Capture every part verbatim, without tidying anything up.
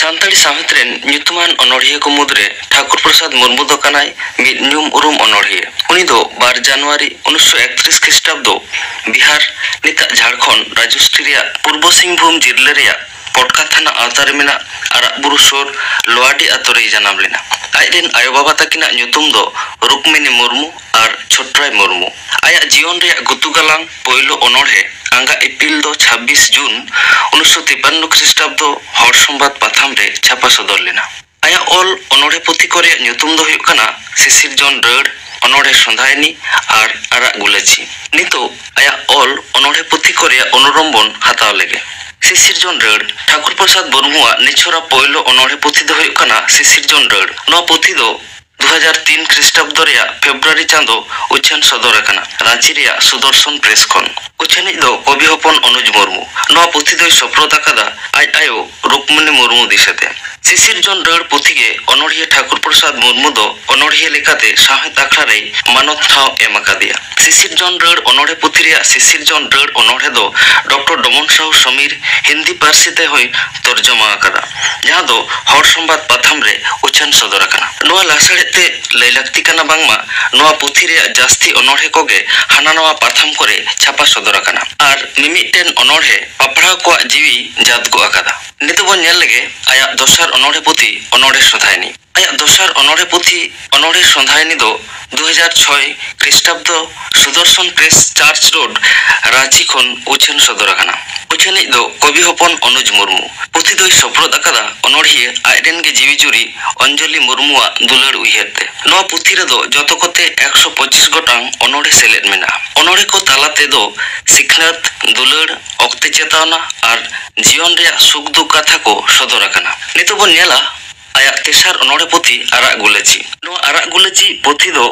ᱥᱟᱱᱛᱟᱲᱤ ᱥᱟᱶᱦᱮᱫ ᱨᱮᱱ ᱧᱩᱛᱩᱢᱟᱱ ᱚᱱᱚᱲᱦᱤᱭᱟᱹ ᱠᱚ ᱢᱩᱫᱽᱨᱮ ᱴᱷᱟᱠᱩᱨ ᱯᱨᱚᱥᱟᱫᱽ ᱢᱩᱨᱢᱩ ᱫᱚ ᱠᱟᱱᱟᱭ ᱢᱤᱫ ᱧᱩᱢ ᱩᱨᱩᱢ ᱚᱱᱚᱲᱦᱤᱭᱟᱹ᱾ ᱩᱱᱤ ᱫᱚ ᱵᱟᱨ ᱡᱟᱱᱩᱣᱟᱨᱤ ᱩᱱᱤᱥᱥᱚ ᱮᱠᱛᱨᱤᱥ ᱠᱷᱨᱤᱥᱴᱟᱵᱫᱚ ᱵᱤᱦᱟᱨ, ᱱᱤᱛᱟᱜ ᱡᱷᱟᱲᱠᱷᱚᱸᱰ ᱨᱟᱡᱚᱥᱴᱨᱤ ᱨᱮᱭᱟᱜ ᱯᱩᱨᱵᱚ ᱥᱤᱝᱵᱷᱩᱢ ᱡᱤᱞᱟᱹ ᱨᱮᱭᱟᱜ ᱯᱚᱴᱠᱟ ᱛᱷᱟᱱᱟ ᱟᱣᱛᱟ ᱨᱮ ᱢᱮᱱᱟᱜ ᱟᱨᱟᱜ ᱵᱩᱨᱩ ᱥᱩᱨ ᱞᱳᱣᱟᱰᱤ ᱟᱛᱳ ᱨᱮᱭ ᱡᱟᱱᱟᱢ ᱞᱮᱱᱟ᱾ ᱟᱡ ᱨᱮᱱ ᱟᱭᱳᱼᱵᱟᱵᱟ ᱛᱟᱹᱠᱤᱱᱟᱜ ᱧᱩᱛᱩᱢ ᱫᱚ ᱨᱩᱠᱢᱤᱱᱤ ᱢᱩᱨᱢᱩ ᱟᱨ ᱪᱷᱳᱴᱨᱟᱭ ᱢᱩᱨᱢᱩ᱾ ᱟᱭᱟᱜ ᱡᱤᱭᱚᱱ ᱨᱮᱭᱟᱜ ᱜᱩᱛᱩ ᱜᱟᱞᱟᱝ ᱯᱳᱭᱞᱳ ᱚᱱᱚᱬᱦᱮ ᱟᱸᱜᱟ ᱤᱯᱤᱞ ᱫᱚ ᱪᱷᱟᱵᱵᱤᱥ ᱡᱩᱱ ᱩᱱᱤᱥᱥᱚ ᱛᱤᱯᱟᱱᱱᱚ ᱠᱷᱨᱤᱥᱴᱟᱵᱫᱚ ᱦᱚᱲ ᱥᱚᱢᱵᱟᱫ ᱯᱟᱛᱷᱟᱢ ᱨᱮ ᱪᱷᱟᱯᱟ ᱥᱚᱫᱚᱨ ᱞᱮᱱᱟ᱾ ᱟᱭᱟᱜ ᱚᱞ ᱚᱱᱚᱬᱦᱮ ᱯᱩᱛᱷᱤ ᱠᱚ ᱨᱮᱭᱟᱜ ᱧᱩᱛᱩᱢ ᱫᱚ ᱦᱩᱭᱩᱜ ᱠᱟᱱᱟ ᱥᱤᱥᱤᱨᱡᱚᱱ ᱨᱟᱹᱲ, ᱚᱱᱚᱬᱦᱮ ᱥᱚᱸᱫᱷᱟᱭᱱᱤ ᱟᱨ ᱟᱨᱟᱜ ᱜᱩᱞᱟᱹᱪᱤ᱾ ᱱᱤᱛᱚᱜ ᱟᱭᱟᱜ ᱚᱞ ᱚᱱᱚᱬᱦᱮ ᱯᱩᱛᱷᱤ ᱠᱚ ᱨᱮᱭᱟᱜ ᱚᱱᱩᱨᱚᱢᱵᱚᱱ ᱦᱟᱛᱟᱣ ᱞᱮᱜᱮ᱾ ᱥᱤᱥᱤᱨᱡᱚᱱ ᱨᱟᱹᱲ᱾ ᱴᱷᱟᱠᱩᱨ ᱯᱨᱚᱥᱟᱫᱽ ᱢᱩᱨᱢᱩᱣᱟᱜ ᱱᱤᱪᱷᱚᱨᱟ ᱯᱳᱭᱞᱳ ᱚᱱᱚᱬᱦᱮ ᱯᱩᱛᱷᱤ ᱫᱚ ᱦᱩᱭᱩᱜ ᱠᱟᱱᱟ ᱥᱤᱥᱤᱨᱡᱚᱱ ᱨᱟᱹᱲ᱾ ᱱᱚᱣᱟ ᱯᱩᱛᱷᱤ ᱫᱚ ᱫᱩ ᱦᱟᱡᱟᱨ ᱛᱤᱱ ᱠᱷᱨᱤᱥᱴᱟᱵᱫᱚ ᱨᱮᱭᱟᱜ ᱯᱷᱮᱵᱽᱨᱩᱣᱟᱨᱤ ᱪᱟᱸᱫᱚ ᱩᱪᱷᱟᱹᱱ ᱥᱚᱫᱚᱨ ᱟᱠᱟᱱᱟ, ᱨᱟᱸᱪᱤ ᱨᱮᱭᱟᱜ ᱥᱩᱫᱚᱨᱥᱚᱱ ᱯᱨᱮᱥ ᱠᱷᱚᱱ᱾ ᱩᱪᱷᱟᱹᱱᱤᱡ ᱫᱚ ᱠᱚᱵᱤ ᱦᱚᱯᱚᱱ ᱚᱱᱩᱡᱽ ᱢᱩᱨᱢᱩ᱾ ᱱᱚᱣᱟ ᱯᱩᱛᱷᱤ ᱫᱚᱭ ᱥᱚᱯᱨᱚᱫ ᱟᱠᱟᱫᱟ ᱟᱡ ᱟᱭᱳ ᱨᱩᱠᱢᱤᱱᱤ ᱢᱩᱨᱢᱩ ᱫᱤᱥᱟᱹᱛᱮ᱾ ᱥᱤᱥᱤᱨᱡᱚᱱ ᱨᱟᱹᱲ ᱯᱩᱛᱷᱤ ᱜᱮ ᱚᱱᱚᱬᱦᱤᱭᱟᱹ ᱴᱷᱟᱠᱩᱨ ᱯᱨᱚᱥᱟᱫᱽ ᱢᱩᱨᱢᱩ ᱫᱚ ᱚᱱᱚᱬᱦᱤᱭᱟᱹ ᱞᱮᱠᱟᱛᱮ ᱥᱟᱶᱦᱮᱫ ᱟᱠᱷᱲᱟ ᱨᱮᱭ ᱢᱟᱱᱚᱛ ᱴᱷᱟᱶ ᱮᱢ ᱟᱠᱟᱫᱮᱭᱟ᱾ ᱥᱤᱥᱤᱨᱡᱚᱱ ᱨᱟᱹᱲ ᱚᱱᱚᱬᱦᱮ ᱯᱩᱛᱷᱤ ᱨᱮᱭᱟᱜ ᱥᱤᱥᱤᱨᱡᱚᱱ ᱨᱟᱹᱲ ᱚᱱᱚᱬᱦᱮ ᱫᱚ ᱰᱚᱠᱴᱚᱨ ᱰᱚᱢᱚᱱ ᱥᱟᱦᱩ ᱥᱚᱢᱤᱨ ᱦᱤᱱᱫᱤ ᱯᱟᱹᱨᱥᱤ ᱛᱮ ᱦᱚᱸᱭ ᱛᱚᱨᱡᱚᱢᱟ ᱟᱠᱟᱫᱟ, ᱡᱟᱦᱟᱸ ᱫᱚ ᱦᱚᱲ ᱥᱚᱢᱵᱟᱫ ᱯᱟᱛᱷᱟᱢ ᱨᱮ ᱩᱪᱷᱟᱹᱱ ᱥᱚᱫᱚᱨ ᱟᱠᱟᱱᱟ᱾ ᱱᱚᱣᱟ ᱞᱟᱥᱟᱲᱦᱮᱫ ᱛᱮ ᱞᱟᱹᱭ ᱞᱟᱹᱠᱛᱤ ᱠᱟᱱᱟ ᱵᱟᱝᱢᱟ ᱱᱚᱣᱟ ᱯᱩᱛᱷᱤ ᱨᱮᱭᱟᱜ ᱡᱟᱹᱥᱛᱤ ᱚᱱᱚᱬᱦᱮ ᱠᱚᱜᱮ ᱦᱟᱱᱟ ᱱᱟᱣᱟ ᱯᱟᱛᱷᱟᱢ ᱠᱚᱨᱮ ᱪᱷᱟᱯᱟ ᱥᱚᱫᱚᱨ ᱟᱠᱟᱱᱟ ᱟᱨ ᱢᱤᱢᱤᱫᱴᱮᱱ ᱚᱱᱚᱬᱦᱮ ᱯᱟᱯᱲᱟᱣ ᱠᱚᱣᱟᱜ ᱡᱤᱣᱤ ᱡᱟᱫ ᱜᱚᱜ ᱟᱠᱟᱫᱟ᱾ ᱱᱤᱛᱚᱜ ᱵᱚᱱ ᱧᱮᱞ ᱞᱮᱜᱮ ᱟᱭᱟᱜ ᱫᱚᱥᱟᱨ ᱚᱱᱚᱬᱦᱮ ᱯᱩᱛᱷᱤ ᱚᱱᱚᱬᱦᱮ ᱥᱚᱸᱫᱷᱟᱭᱱᱤ᱾ ᱟᱭᱟᱜ ᱫᱚᱥᱟᱨ ᱚᱱᱚᱬᱦᱮ ᱯᱩᱛᱷᱤ ᱚᱱᱚᱬᱦᱮ ᱥᱚᱸᱫᱷᱟᱭᱱᱤ ᱫᱚ ᱫᱩ ᱦᱟᱡᱟᱨ ᱪᱷᱚᱭ ᱠᱷᱨᱤᱥᱴᱟᱵᱫᱚ Sudarshan press church road, Ranchi ᱠᱷᱚᱱ ᱩᱪᱷᱟᱹᱱ ᱥᱚᱫᱚᱨ ᱟᱠᱟᱱᱟ᱾ ᱩᱪᱷᱟᱹᱱᱤᱡ ᱫᱚ ᱠᱚᱵᱤ ᱦᱚᱯᱚᱱ ᱚᱱᱩᱡᱽ ᱢᱩᱨᱢᱩ᱾ ᱯᱩᱛᱷᱤ ᱫᱚᱭ ᱥᱚᱯᱨᱚᱫ ᱟᱠᱟᱫᱟ ᱚᱱᱚᱬᱦᱤᱭᱟᱹ ᱟᱡᱨᱮᱱ ᱜᱮ ᱡᱤᱣᱤ ᱡᱩᱨᱤ ᱚᱧᱡᱚᱞᱤ ᱢᱩᱨᱢᱩᱣᱟᱜ ᱫᱩᱞᱟᱹᱲ ᱩᱭᱦᱟᱹᱨ ᱛᱮ᱾ ᱱᱚᱣᱟ ᱯᱩᱛᱷᱤ ᱨᱮᱫᱚ ᱡᱚᱛᱚ ᱠᱚᱛᱮ ᱮᱠᱥᱚ ᱯᱚᱸᱪᱤᱥ ᱜᱚᱴᱟᱝ ᱚᱱᱚᱬᱦᱮ ᱥᱮᱞᱮᱫ ᱢᱮᱱᱟᱜᱼᱟ᱾ ᱚᱱᱚᱬᱦᱮ ᱠᱚ ᱛᱟᱞᱟ ᱛᱮᱫᱚ ᱥᱤᱠᱷᱱᱟᱹᱛ, ᱫᱩᱞᱟᱹᱲ, ᱚᱠᱛᱮ ᱪᱮᱛᱟᱣᱱᱟ ᱟᱨ ᱡᱤᱭᱚᱱ ᱨᱮᱭᱟᱜ ᱥᱩᱠ ᱫᱩᱠ ᱠᱟᱛᱷᱟ ᱠᱚ ᱥᱚᱫᱚᱨ ᱟᱠᱟᱱᱟ᱾ ᱱᱤᱛᱚᱜ ᱵᱚᱱ ᱧᱮᱞᱟ ᱟᱭᱟᱜ ᱛᱮᱥᱟᱨ ᱚᱱᱚᱬᱦᱮ ᱯᱩᱛᱷᱤ ᱟᱨᱟᱜ ᱜᱩᱞᱟᱹᱪᱤ᱾ ᱱᱚᱣᱟ ᱟᱨᱟᱜ ᱜᱩᱞᱟᱹᱪᱤ ᱯᱩᱛᱷᱤ ᱫᱚ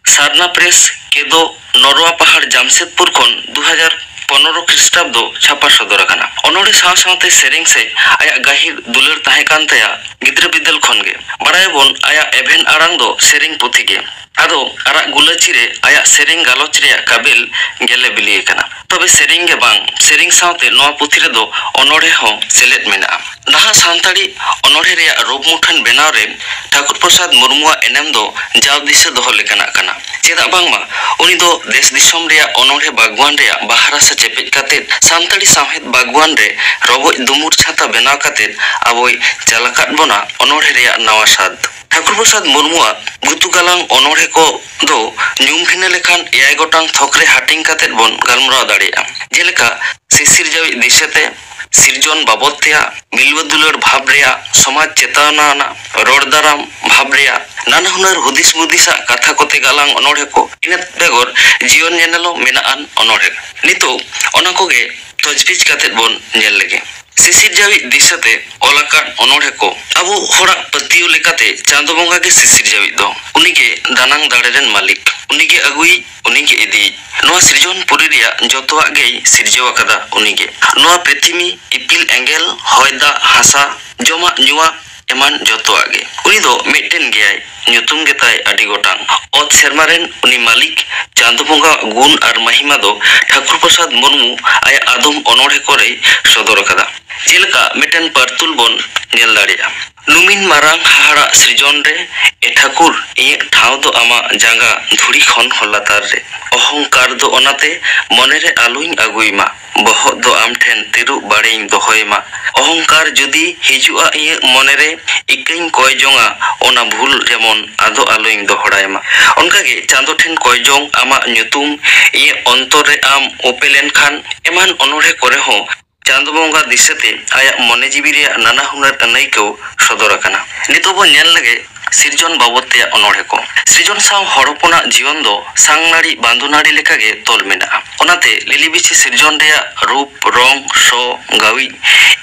ᱥᱟᱨᱱᱟ ᱯᱨᱮᱥ, ᱠᱮᱫᱳ, ᱱᱚᱨᱣᱟ ᱯᱟᱦᱟᱲ, ᱡᱟᱢᱥᱮᱫᱽᱯᱩᱨ ᱠᱷᱚᱱ ᱫᱩ ᱦᱟᱡᱟᱨ ᱯᱚᱱᱨᱚ ᱠᱷᱨᱤᱥᱴᱟᱵᱫᱚ ᱪᱷᱟᱯᱟ ᱥᱚᱫᱚᱨ ᱟᱠᱟᱱᱟ᱾ ᱚᱱᱚᱬᱦᱮ ᱥᱟᱶ ᱥᱟᱶᱛᱮ ᱥᱮᱨᱮᱧ ᱥᱮᱫ ᱟᱭᱟᱜ ᱜᱟᱹᱦᱤᱨ ᱫᱩᱞᱟᱹᱲ ᱛᱟᱦᱮᱸ ᱠᱟᱱ ᱛᱟᱭᱟ ᱜᱤᱫᱽᱨᱟᱹ ᱵᱤᱫᱟᱹᱞ ᱠᱷᱚᱱ ᱜᱮ᱾ ᱵᱟᱲᱟᱭᱟᱵᱚᱱ ᱟᱭᱟᱜ ᱮᱵᱷᱮᱱ ᱟᱲᱟᱝ ᱫᱚ ᱥᱮᱨᱮᱧ ᱯᱩᱛᱷᱤ ᱜᱮ᱾ ᱟᱫᱚ ᱟᱨᱟᱜ ᱜᱩᱞᱟᱹᱪᱤ ᱨᱮ ᱟᱭᱟᱜ ᱥᱮᱨᱮᱧ ᱜᱟᱞᱚᱪ ᱨᱮᱭᱟᱜ ᱠᱟᱵᱮᱞ ᱜᱮᱞᱮ ᱵᱤᱞᱤ ᱟᱠᱟᱱᱟ᱾ ᱛᱚᱵᱮ ᱥᱮᱨᱮᱧ ᱜᱮ ᱵᱟᱝ, ᱥᱮᱨᱮᱧ ᱥᱟᱶᱛᱮ ᱱᱚᱣᱟ ᱯᱩᱛᱷᱤ ᱨᱮᱫᱚ ᱚᱱᱚᱬᱦᱮ ᱦᱚᱸ ᱥᱮᱞᱮᱫ ᱢᱮᱱᱟᱜᱼᱟ᱾ ᱱᱟᱦᱟᱜ ᱥᱟᱱᱛᱟᱲᱤ ᱚᱱᱚᱬᱦᱮ ᱨᱮᱭᱟᱜ ᱨᱩᱯ ᱢᱩᱴᱷᱟᱹᱱ ᱵᱮᱱᱟᱣ ᱨᱮ ᱴᱷᱟᱠᱩᱨ ᱯᱨᱚᱥᱟᱫᱽ ᱢᱩᱨᱢᱩᱣᱟᱜ ᱮᱱᱮᱢ ᱫᱚ ᱡᱟᱣ ᱫᱤᱥᱟᱹ ᱫᱚᱦᱚ ᱞᱮᱠᱟᱱᱟᱜ ᱠᱟᱱᱟ᱾ ᱪᱮᱫᱟᱜ ᱵᱟᱝᱢᱟ ᱩᱱᱤ ᱫᱚ ᱫᱮᱥ ᱫᱤᱥᱚᱢ ᱨᱮᱭᱟᱜ ᱚᱱᱚᱬᱦᱮ ᱵᱟᱜᱽᱣᱟᱱ ᱨᱮᱭᱟᱜ ᱵᱟᱦᱟ ᱨᱟᱥᱟ ᱪᱮᱯᱮᱡ ᱠᱟᱛᱮᱫ ᱥᱟᱱᱛᱟᱲᱤ ᱥᱟᱶᱦᱮᱫ ᱵᱟᱜᱽᱣᱟᱱ ᱨᱮ ᱨᱚᱵᱚᱡ ᱫᱩᱢᱩᱨ ᱪᱷᱟᱛᱟ ᱵᱮᱱᱟᱣ ᱠᱟᱛᱮᱫ ᱟᱵᱚᱭ ᱪᱟᱞ ᱟᱠᱟᱫ ᱵᱚᱱᱟ ᱚᱱᱚᱬᱦᱮ ᱨᱮᱭᱟᱜ ᱱᱟᱣᱟ ᱥᱟᱫ᱾ ᱴᱷᱟᱠᱩᱨ ᱯᱨᱚᱥᱟᱫᱽ ᱢᱩᱨᱢᱩᱣᱟᱜ ᱜᱩᱛᱩ ᱜᱟᱞᱟᱝ ᱚᱱᱚᱬᱦᱮ ᱠᱚ ᱫᱚ ᱧᱩᱢ ᱵᱷᱤᱱᱟᱹ ᱞᱮᱠᱷᱟᱱ ᱮᱭᱟᱭ ᱜᱚᱴᱟᱝ ᱛᱷᱚᱠ ᱨᱮ ᱦᱟᱹᱴᱤᱧ ᱠᱟᱛᱮᱫ ᱵᱚᱱ ᱜᱟᱞᱢᱟᱨᱟᱣ ᱫᱟᱲᱮᱭᱟᱜᱼᱟ᱾ ᱡᱮᱞᱮᱠᱟ, ᱥᱤᱥᱤᱨᱡᱟᱹᱣᱤᱡ ᱫᱤᱥᱟᱹᱛᱮ, ᱥᱤᱨᱡᱚᱱ ᱵᱟᱵᱚᱫ ᱛᱮᱭᱟᱜ, ᱢᱤᱞᱣᱟᱹ ᱫᱩᱞᱟᱹᱲ ᱵᱷᱟᱵᱽ ᱨᱮᱭᱟᱜ, ᱥᱚᱢᱟᱡᱽ ᱪᱮᱛᱟᱣᱱᱟ ᱟᱱᱟᱜ, ᱨᱚᱲ ᱫᱟᱨᱟᱢ ᱵᱷᱟᱵᱽ ᱨᱮᱭᱟᱜ, ᱱᱟᱱᱟ ᱦᱩᱱᱟᱹᱨ ᱦᱩᱫᱤᱥ ᱢᱩᱫᱤᱥᱟᱜ ᱠᱟᱛᱷᱟ ᱠᱚᱛᱮ ᱜᱟᱞᱟᱝ ᱚᱱᱚᱬᱦᱮ ᱠᱚ, ᱤᱱᱟᱹ ᱵᱮᱜᱚᱨ ᱡᱤᱭᱚᱱ ᱧᱮᱱᱮᱞᱚᱢ ᱢᱮᱱᱟᱜ ᱟᱱ ᱚᱱᱚᱬᱦᱮ᱾ ᱱᱤᱛᱚᱜ ᱚᱱᱟ ᱠᱚᱜᱮ ᱛᱚᱡᱽᱵᱤᱡᱽ ᱠᱟᱛᱮᱫ ᱵᱚᱱ ᱧᱮᱞ ᱞᱮᱜᱮ᱾ ᱥᱤᱥᱤᱨᱡᱟᱹᱣᱤᱡ ᱫᱤᱥᱟᱹᱛᱮ ᱚᱞ ᱟᱠᱟᱫ ᱚᱱᱚᱬᱦᱮ ᱠᱚ᱾ ᱟᱵᱚ ᱦᱚᱲᱟᱜ ᱯᱟᱹᱛᱭᱟᱹᱣ ᱞᱮᱠᱟᱛᱮ ᱪᱟᱸᱫᱚ ᱵᱚᱸᱜᱟ ᱜᱮ ᱥᱤᱥᱤᱨᱡᱟᱹᱣᱤᱡ ᱫᱚ᱾ ᱩᱱᱤᱜᱮ ᱫᱟᱱᱟᱝ ᱫᱟᱲᱮ ᱨᱮᱱ ᱢᱟᱹᱞᱤᱠ᱾ ᱩᱱᱤᱜᱮ ᱟᱹᱜᱩᱭᱤᱡ, ᱩᱱᱤᱜᱮ ᱤᱫᱤᱭᱤᱡ᱾ ᱱᱚᱣᱟ ᱥᱤᱨᱡᱚᱱ ᱯᱩᱨᱤ ᱨᱮᱭᱟᱜ ᱡᱚᱛᱚᱣᱟᱜ ᱜᱮᱭ ᱥᱤᱨᱡᱟᱹᱣ ᱟᱠᱟᱫᱟ ᱩᱱᱤᱜᱮ᱾ ᱱᱚᱣᱟ ᱯᱨᱤᱛᱷᱤᱢᱤ, ᱤᱯᱤᱞ ᱮᱸᱜᱮᱞ, ᱦᱚᱭ ᱫᱟᱜ, ᱦᱟᱥᱟ, ᱡᱚᱢᱟᱜ ᱧᱩᱣᱟᱜ ᱮᱢᱟᱱ ᱡᱚᱛᱚᱣᱟᱜ ᱜᱮ᱾ ᱩᱱᱤ ᱫᱚ ᱢᱤᱫᱴᱮᱱ ᱜᱮᱭᱟᱭ, ᱧᱩᱛᱩᱢ ᱜᱮᱛᱟᱭ ᱟᱹᱰᱤ ᱜᱚᱴᱟᱝ᱾ ᱚᱛ ᱥᱮᱨᱢᱟ ᱨᱮᱱ ᱩᱱᱤ ᱢᱟᱹᱞᱤᱠ ᱪᱟᱸᱫᱚ ᱵᱚᱸᱜᱟᱣᱟᱜ ᱜᱩᱱ ᱟᱨ ᱢᱟᱦᱤᱢᱟ ᱫᱚ ᱴᱷᱟᱹᱠᱩᱨ ᱯᱨᱚᱥᱟᱫᱽ ᱢᱩᱨᱢᱩ ᱟᱭᱟᱜ ᱟᱫᱚᱢ ᱚᱱᱚᱬᱦᱮ ᱠᱚᱨᱮᱭ ᱥᱚᱫᱚᱨ ᱟᱠᱟᱫᱟ᱾ ᱡᱮᱞᱮᱠᱟ ᱢᱤᱫᱴᱮᱱ ᱯᱟᱨᱛᱩᱞ ᱵᱚᱱ ᱧᱮᱞ ᱫᱟᱲᱮᱭᱟᱜᱼᱟ᱾ ᱱᱩᱢᱤᱱ ᱢᱟᱨᱟᱝ ᱦᱟᱦᱟᱲᱟᱜ ᱥᱤᱨᱡᱚᱱ ᱨᱮ, ᱮ ᱴᱷᱟᱹᱠᱩᱨ, ᱤᱧᱟᱹᱜ ᱴᱷᱟᱶ ᱫᱚ ᱟᱢᱟᱜ ᱡᱟᱸᱜᱟ ᱫᱷᱩᱲᱤ ᱠᱷᱚᱱ ᱦᱚᱸ ᱞᱟᱛᱟᱨ ᱨᱮ᱾ ᱚᱦᱚᱝᱠᱟᱨ ᱫᱚ ᱚᱱᱟᱛᱮ ᱢᱚᱱᱮᱨᱮ ᱟᱞᱚᱧ ᱟᱹᱜᱩᱭ ᱢᱟ, ᱵᱚᱦᱚᱜ ᱫᱚ ᱟᱢ ᱴᱷᱮᱱ ᱛᱤᱨᱩᱵ ᱵᱟᱲᱮᱧ ᱫᱚᱦᱚᱭ ᱢᱟ᱾ ᱚᱦᱚᱝᱠᱟᱨ ᱡᱩᱫᱤ ᱦᱤᱡᱩᱜᱼᱟ ᱤᱧᱟᱹᱜ ᱢᱚᱱᱮᱨᱮ, ᱤᱠᱟᱹᱧ ᱠᱚᱭ ᱡᱚᱝᱟ, ᱚᱱᱟ ᱵᱷᱩᱞ ᱡᱮᱢᱚᱱ ᱟᱫᱚ ᱟᱞᱚᱧ ᱫᱚᱦᱲᱟᱭ ᱢᱟ᱾ ᱚᱱᱠᱟᱜᱮ ᱪᱟᱸᱫᱚ ᱴᱷᱮᱱ ᱠᱚᱭ ᱡᱚᱝ, ᱟᱢᱟᱜ ᱧᱩᱛᱩᱢ ᱤᱧᱟᱹᱜ ᱚᱱᱛᱚᱨ ᱨᱮ ᱟᱢ ᱩᱯᱮᱞ ᱮᱱᱠᱷᱟᱱ ᱮᱢᱟᱱ ᱚᱱᱚᱬᱦᱮ ᱠᱚᱨᱮ ᱦᱚᱸ ᱪᱟᱸᱫᱚ ᱵᱚᱸᱜᱟ ᱫᱤᱥᱟᱹᱛᱮ ᱟᱭᱟᱜ ᱢᱚᱱᱮ ᱡᱤᱣᱤ ᱨᱮᱭᱟᱜ ᱱᱟᱱᱟ ᱦᱩᱱᱟᱹᱨ ᱟᱹᱱᱟᱹᱭᱠᱟᱹᱣ ᱥᱚᱫᱚᱨ ᱟᱠᱟᱱᱟ᱾ ᱱᱤᱛᱚᱜ ᱵᱚᱱ ᱧᱮᱞ ᱞᱮᱜᱮ ᱥᱤᱨᱡᱚᱱ ᱵᱟᱵᱚᱫ ᱛᱮᱭᱟᱜ ᱚᱱᱚᱬᱦᱮ ᱠᱚ᱾ ᱥᱤᱨᱡᱚᱱ ᱥᱟᱶ ᱦᱚᱲ ᱦᱚᱯᱚᱱᱟᱜ ᱡᱤᱭᱚᱱ ᱫᱚ ᱥᱟᱝ ᱱᱟᱹᱲᱤ ᱵᱟᱸᱫᱩ ᱱᱟᱹᱲᱤ ᱞᱮᱠᱟᱜᱮ ᱛᱚᱞ ᱢᱮᱱᱟᱜᱼᱟ᱾ ᱚᱱᱟᱛᱮ ᱞᱤᱞᱤ ᱵᱤᱪᱷᱤ ᱥᱤᱨᱡᱚᱱ ᱨᱮᱭᱟᱜ ᱨᱩᱯ, ᱨᱚᱝ, ᱥᱚ, ᱜᱟᱹᱣᱤᱡ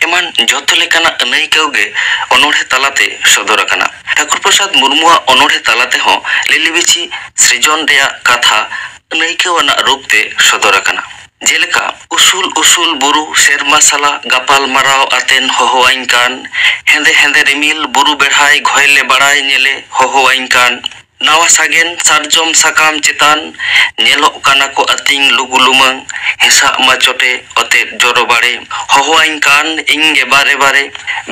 ᱮᱢᱟᱱ ᱡᱚᱛᱚ ᱞᱮᱠᱟᱱᱟᱜ ᱟᱹᱱᱟᱹᱭᱠᱟᱹᱣ ᱜᱮ ᱚᱱᱚᱬᱦᱮ ᱛᱟᱞᱟᱛᱮ ᱥᱚᱫᱚᱨ ᱟᱠᱟᱱᱟ᱾ ᱴᱷᱟᱹᱠᱩᱨ ᱯᱨᱚᱥᱟᱫᱽ ᱢᱩᱨᱢᱩᱣᱟᱜ ᱚᱱᱚᱬᱦᱮ ᱛᱟᱞᱟ ᱛᱮᱦᱚᱸ ᱞᱤᱞᱤ ᱵᱤᱪᱷᱤ ᱥᱤᱨᱡᱚᱱ ᱨᱮᱭᱟᱜ ᱠᱟᱛᱷᱟ ᱟᱹᱱᱟᱹᱭᱠᱟᱹᱣ ᱟᱱᱟᱜ ᱨᱩᱯ ᱛᱮ ᱥᱚᱫᱚᱨ ᱟᱠᱟᱱᱟ᱾ ᱡᱮᱞᱮᱠᱟ, ᱩᱥᱩᱞ ᱩᱥᱩᱞ ᱵᱩᱨᱩ ᱥᱮᱨᱢᱟ ᱥᱟᱞᱟᱜ ᱜᱟᱯᱟᱞ ᱢᱟᱨᱟᱣ ᱟᱛᱮᱱ ᱦᱚᱦᱚᱣᱟᱹᱧ ᱠᱟᱱ, ᱦᱮᱸᱫᱮ ᱦᱮᱸᱫᱮ ᱨᱤᱢᱤᱞ ᱵᱩᱨᱩ ᱵᱮᱲᱦᱟᱭ ᱜᱷᱚᱭᱞᱮ ᱵᱟᱲᱟᱭ ᱧᱮᱞᱮ ᱦᱚᱦᱚᱣᱟᱹᱧ ᱠᱟᱱ, ᱱᱟᱣᱟ ᱥᱟᱜᱮᱱ ᱥᱟᱨᱡᱚᱢ ᱥᱟᱠᱟᱢ ᱪᱮᱛᱟᱱ, ᱧᱮᱞᱚᱜ ᱠᱟᱱᱟ ᱠᱚ ᱟᱹᱛᱤᱧ ᱞᱩᱜᱩ ᱞᱩᱢᱟᱹᱝ, ᱦᱮᱸᱥᱟᱜ ᱢᱟ ᱪᱚᱴᱮ ᱚᱛᱮᱫ ᱡᱚᱨᱚ ᱵᱟᱲᱮ, ᱦᱚᱦᱚᱣᱟᱹᱧ ᱠᱟᱱ ᱤᱧ ᱜᱮ ᱵᱟᱨᱮ ᱵᱟᱨᱮ,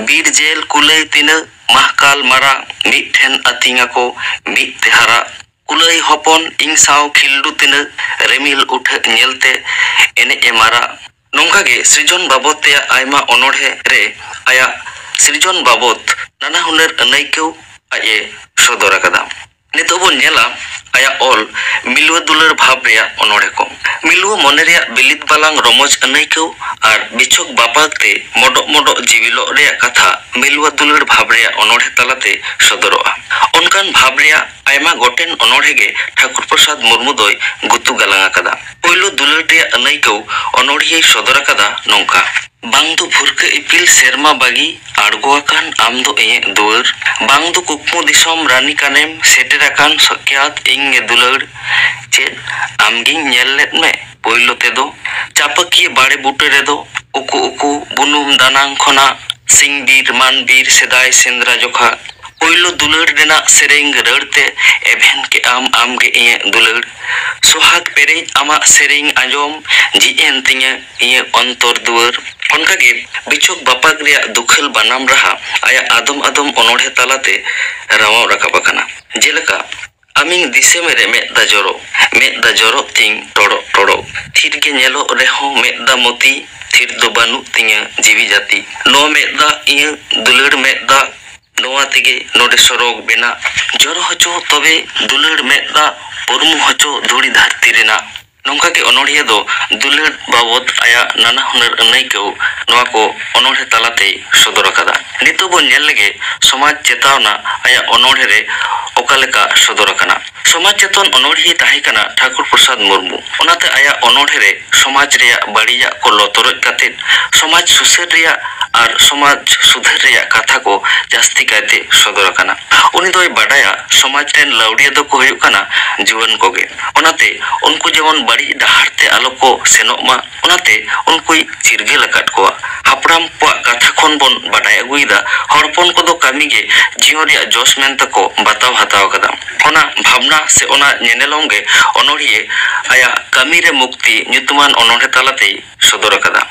ᱵᱤᱨ ᱡᱮᱞ ᱠᱩᱞᱟᱹᱭ ᱛᱤᱱᱟᱹᱜ, ᱢᱟᱦᱠᱟᱞ ᱢᱟᱨᱟᱜ ᱢᱤᱫ ᱴᱷᱮᱱ ᱟᱹᱛᱤᱧ ᱟᱠᱚ ᱢᱤᱫ ᱛᱮ ᱦᱟᱨᱟᱜ, ᱠᱩᱞᱟᱹᱭ ᱦᱚᱯᱚᱱ ᱤᱧ ᱥᱟᱶ ᱠᱷᱤᱞᱰᱩ ᱛᱤᱱᱟᱹᱜ, ᱨᱤᱢᱤᱞ ᱩᱴᱷᱟᱹᱜ ᱧᱮᱞᱛᱮ ᱮᱱᱮᱡ ᱮ ᱢᱟᱨᱟᱜ᱾ ᱱᱚᱝᱠᱟ ᱜᱮ ᱥᱤᱨᱡᱚᱱ ᱵᱟᱵᱚᱫ ᱛᱮᱭᱟᱜ ᱟᱭᱢᱟ ᱚᱱᱚᱬᱦᱮ ᱨᱮ ᱟᱭᱟᱜ ᱥᱤᱨᱡᱚᱱ ᱵᱟᱵᱚᱫ ᱱᱟᱱᱟ ᱦᱩᱱᱟᱹᱨ ᱟᱹᱱᱟᱹᱭᱠᱟᱹᱣ ᱟᱡ ᱮ ᱥᱚᱫᱚᱨ ᱟᱠᱟᱫᱟ᱾ ᱱᱤᱛᱚᱜ ᱵᱚᱱ ᱧᱮᱞᱟ ᱟᱭᱟᱜ ᱚᱞ ᱢᱤᱞᱣᱟᱹ ᱫᱩᱞᱟᱹᱲ ᱵᱷᱟᱵᱽ ᱨᱮᱭᱟᱜ ᱚᱱᱚᱬᱦᱮ ᱠᱚ᱾ ᱢᱤᱞᱣᱟᱹ ᱢᱚᱱᱮ ᱨᱮᱭᱟᱜ ᱵᱤᱞᱤᱫ ᱵᱟᱞᱟᱝ ᱨᱚᱢᱚᱡᱽ ᱟᱹᱱᱟᱹᱭᱠᱟᱹᱣ ᱟᱨ ᱵᱤᱪᱷᱚᱠ ᱵᱟᱯᱟᱠ ᱛᱮ ᱢᱚᱰᱚᱜ ᱢᱚᱰᱚᱜ ᱡᱤᱣᱤᱞᱚᱜ ᱨᱮᱭᱟᱜ ᱠᱟᱛᱷᱟ ᱢᱤᱞᱣᱟᱹ ᱫᱩᱞᱟᱹᱲ ᱵᱷᱟᱵᱽ ᱨᱮᱭᱟᱜ ᱚᱱᱚᱬᱦᱮ ᱛᱟᱞᱟᱛᱮ ᱥᱚᱫᱚᱨᱚᱜᱼᱟ᱾ ᱚᱱᱠᱟᱱ ᱵᱷᱟᱵᱽ ᱨᱮᱭᱟᱜ ᱟᱭᱢᱟ ᱜᱚᱴᱮᱱ ᱚᱱᱚᱬᱦᱮ ᱜᱮ ᱴᱷᱟᱠᱩᱨ ᱯᱨᱚᱥᱟᱫᱽ ᱢᱩᱨᱢᱩ ᱫᱚᱭ ᱜᱩᱛᱩ ᱜᱟᱞᱟᱝ ᱟᱠᱟᱫᱟ᱾ ᱯᱳᱭᱞᱳ ᱫᱩᱞᱟᱹᱲ ᱨᱮᱭᱟᱜ ᱟᱹᱱᱟᱹᱭᱠᱟᱹᱣ ᱚᱱᱚᱬᱦᱤᱭᱟᱹᱭ ᱥᱚᱫᱚᱨ ᱟᱠᱟᱫᱟ ᱱᱚᱝᱠᱟ: ᱵᱟᱝ ᱫᱚ ᱵᱷᱩᱨᱠᱟᱹ ᱤᱯᱤᱞ ᱥᱮᱨᱢᱟ ᱵᱟᱹᱜᱤ ᱟᱬᱜᱚ ᱟᱠᱟᱱ ᱟᱢ ᱫᱚ ᱤᱧᱟᱹᱜ ᱫᱩᱣᱟᱹᱨ, ᱵᱟᱝ ᱫᱚ ᱠᱩᱠᱢᱩ ᱫᱤᱥᱚᱢ ᱨᱟᱱᱤ ᱠᱟᱱᱮᱢ ᱥᱮᱴᱮᱨ ᱟᱠᱟᱱ ᱥᱟᱠᱭᱟᱛ ᱤᱧ ᱜᱮ ᱫᱩᱞᱟᱹᱲ, ᱪᱮᱫ ᱟᱢᱜᱤᱧ ᱧᱮᱞ ᱞᱮᱫ ᱢᱮ ᱯᱳᱭᱞᱳ ᱛᱮᱫᱚ, ᱪᱟᱯᱟᱹᱠᱤᱭᱟᱹ ᱵᱟᱲᱮ ᱵᱩᱴᱟᱹ ᱨᱮᱫᱚ ᱩᱠᱩ ᱩᱠᱩ ᱵᱩᱱᱩᱢ ᱫᱟᱱᱟᱝ ᱠᱷᱚᱱᱟᱜ ᱥᱤᱧ ᱵᱤᱨ ᱢᱟᱱ ᱵᱤᱨ ᱥᱮᱫᱟᱭ ᱥᱮᱸᱫᱽᱨᱟ ᱡᱚᱠᱷᱟ, ᱯᱳᱭᱞᱳ ᱫᱩᱞᱟᱹᱲ ᱨᱮᱱᱟᱜ ᱥᱮᱨᱮᱧ ᱨᱟᱹᱲ ᱛᱮ ᱮᱵᱷᱮᱱ ᱠᱮᱜ ᱟᱢ ᱟᱢᱜᱮ ᱤᱧᱟᱹᱜ ᱫᱩᱞᱟᱹᱲ᱾ ᱥᱚᱦᱟᱜᱽ ᱯᱮᱨᱮᱡ ᱟᱢᱟᱜ ᱥᱮᱨᱮᱧ ᱟᱸᱡᱚᱢ ᱡᱷᱤᱡ ᱮᱱ ᱛᱤᱧᱟᱹ ᱤᱧᱟᱹᱜ ᱚᱱᱛᱚᱨ ᱫᱩᱣᱟᱹᱨ᱾ ᱚᱱᱠᱟᱜᱮ ᱵᱤᱪᱷᱚᱠ ᱵᱟᱯᱟᱠ ᱨᱮᱭᱟᱜ ᱫᱩᱠᱷᱟᱹᱞ ᱵᱟᱱᱟᱢ ᱨᱟᱦᱟ ᱟᱭᱟᱜ ᱟᱫᱚᱢ ᱟᱫᱚᱢ ᱚᱱᱚᱬᱦᱮ ᱛᱟᱞᱟᱛᱮ ᱨᱟᱣᱟᱣ ᱨᱟᱠᱟᱵ ᱟᱠᱟᱱᱟ᱾ ᱡᱮᱞᱮᱠᱟ, ᱟᱢᱤᱧ ᱫᱤᱥᱟᱹ ᱢᱮᱨᱮ ᱢᱮᱫ ᱫᱟ ᱡᱚᱨᱚ, ᱢᱮᱫ ᱫᱟ ᱡᱚᱨᱚᱜ ᱛᱤᱧ ᱴᱚᱲᱚᱜ ᱴᱚᱲᱚᱜ᱾ ᱛᱷᱤᱨ ᱜᱮ ᱧᱮᱞᱚᱜ ᱨᱮᱦᱚᱸ ᱢᱮᱫ ᱫᱟ ᱢᱚᱛᱤ, ᱛᱷᱤᱨ ᱫᱚ ᱵᱟᱹᱱᱩᱜ ᱛᱤᱧᱟᱹ ᱡᱤᱣᱤ ᱡᱟᱹᱛᱤ᱾ ᱱᱚᱣᱟ ᱢᱮᱫ ᱫᱟ ᱤᱧᱟᱹᱜ ᱫᱩᱞᱟᱹᱲ ᱢᱮᱫ ᱫᱟ, ᱱᱚᱣᱟ ᱛᱮᱜᱮ ᱱᱚᱰᱮ ᱥᱚᱨᱚᱜᱽ ᱵᱮᱱᱟᱜ᱾ ᱡᱚᱨᱚ ᱦᱚᱪᱚ ᱛᱚᱵᱮ ᱫᱩᱞᱟᱹᱲ ᱢᱮᱫ ᱫᱟ, ᱯᱩᱨᱢᱩ ᱦᱚᱪᱚ ᱫᱷᱩᱲᱤ ᱫᱷᱟᱹᱨᱛᱤ ᱨᱮᱱᱟᱜ᱾ ᱱᱚᱝᱠᱟ ᱜᱮ ᱚᱱᱚᱬᱦᱤᱭᱟᱹ ᱫᱚ ᱫᱩᱞᱟᱹᱲ ᱵᱟᱵᱚᱫ ᱟᱭᱟᱜ ᱱᱟᱱᱟ ᱦᱩᱱᱟᱹᱨ ᱟᱹᱱᱟᱹᱭᱠᱟᱹᱣ ᱱᱚᱣᱟ ᱠᱚ ᱚᱱᱚᱬᱦᱮ ᱛᱟᱞᱟᱛᱮᱭ ᱥᱚᱫᱚᱨ ᱟᱠᱟᱫᱟ᱾ ᱱᱤᱛᱚᱜ ᱵᱚᱱ ᱧᱮᱞ ᱞᱮᱜᱮ ᱥᱚᱢᱟᱡᱽ ᱪᱮᱛᱟᱣᱱᱟ ᱟᱭᱟᱜ ᱚᱱᱚᱬᱦᱮ ᱨᱮ ᱚᱠᱟ ᱞᱮᱠᱟ ᱥᱚᱫᱚᱨ ᱟᱠᱟᱱᱟ᱾ ᱥᱚᱢᱟᱡᱽ ᱪᱮᱛᱚᱱ ᱚᱱᱚᱬᱦᱤᱭᱟᱹ ᱛᱟᱦᱮᱸ ᱠᱟᱱᱟ ᱴᱷᱟᱠᱩᱨ ᱯᱨᱚᱥᱟᱫᱽ ᱢᱩᱨᱢᱩ᱾ ᱚᱱᱟᱛᱮ ᱟᱭᱟᱜ ᱚᱱᱚᱬᱦᱮ ᱨᱮ ᱥᱚᱢᱟᱡᱽ ᱨᱮᱭᱟᱜ ᱵᱟᱹᱲᱤᱡᱟᱜ ᱠᱚ ᱞᱚ ᱛᱚᱨᱚᱡ ᱠᱟᱛᱮ ᱥᱚᱢᱟᱡᱽ ᱥᱩᱥᱟᱹᱨ ᱨᱮᱭᱟᱜ ᱟᱨ ᱥᱚᱢᱟᱡᱽ ᱥᱩᱫᱷᱟᱹᱨ ᱨᱮᱭᱟᱜ ᱠᱟᱛᱷᱟ ᱠᱚ ᱡᱟᱹᱥᱛᱤ ᱡᱟᱹᱥᱛᱤ ᱠᱟᱭᱛᱮ ᱥᱚᱫᱚᱨ ᱟᱠᱟᱱᱟ᱾ ᱩᱱᱤ ᱫᱚᱭ ᱵᱟᱰᱟᱭᱟ ᱥᱚᱢᱟᱡᱽ ᱨᱮᱱ ᱞᱟᱹᱣᱲᱤᱭᱟᱹ ᱫᱚᱠᱚ ᱦᱩᱭᱩᱜ ᱠᱟᱱᱟ ᱡᱩᱣᱟᱹᱱ ᱠᱚᱜᱮ, ᱚᱱᱟᱛᱮ ᱩᱱᱠᱩ ᱡᱮᱢᱚᱱ ᱵᱟᱹᱲᱤᱡ ᱰᱟᱦᱟᱨ ᱛᱮ ᱟᱞᱚ ᱠᱚ ᱥᱮᱱᱚᱜ ᱢᱟ, ᱚᱱᱟᱛᱮ ᱩᱱᱠᱩᱭ ᱪᱤᱨᱜᱟᱹᱞ ᱟᱠᱟᱫ ᱠᱚᱣᱟ᱾ ᱦᱟᱯᱲᱟᱢ ᱠᱚᱣᱟᱜ ᱠᱟᱛᱷᱟ ᱠᱷᱚᱱ ᱵᱚᱱ ᱵᱟᱰᱟᱭ ᱟᱹᱜᱩᱭᱮᱫᱟ, ᱦᱚᱲ ᱦᱚᱯᱚᱱ ᱠᱚᱫᱚ ᱠᱟᱹᱢᱤ ᱜᱮ ᱡᱤᱭᱚᱱ ᱨᱮᱭᱟᱜ ᱡᱚᱥ ᱢᱮᱱ ᱛᱮᱠᱚ ᱵᱟᱛᱟᱣ ᱦᱟᱛᱟᱣ ᱟᱠᱟᱫᱟ᱾ ᱚᱱᱟ ᱵᱷᱟᱵᱽᱱᱟ ᱥᱮ ᱚᱱᱟ ᱧᱮᱱᱮᱞᱚᱢ ᱜᱮ ᱚᱱᱚᱲᱦᱤᱭᱟᱹ ᱟᱭᱟᱜ ᱠᱟᱹᱢᱤ ᱨᱮ ᱢᱩᱠᱛᱤ ᱧᱩᱛᱩᱢᱟᱱ ᱚᱱᱚᱬᱦᱮ ᱛᱟᱞᱟᱛᱮᱭ ᱥᱚᱫᱚᱨ ᱟᱠᱟᱫᱟ᱾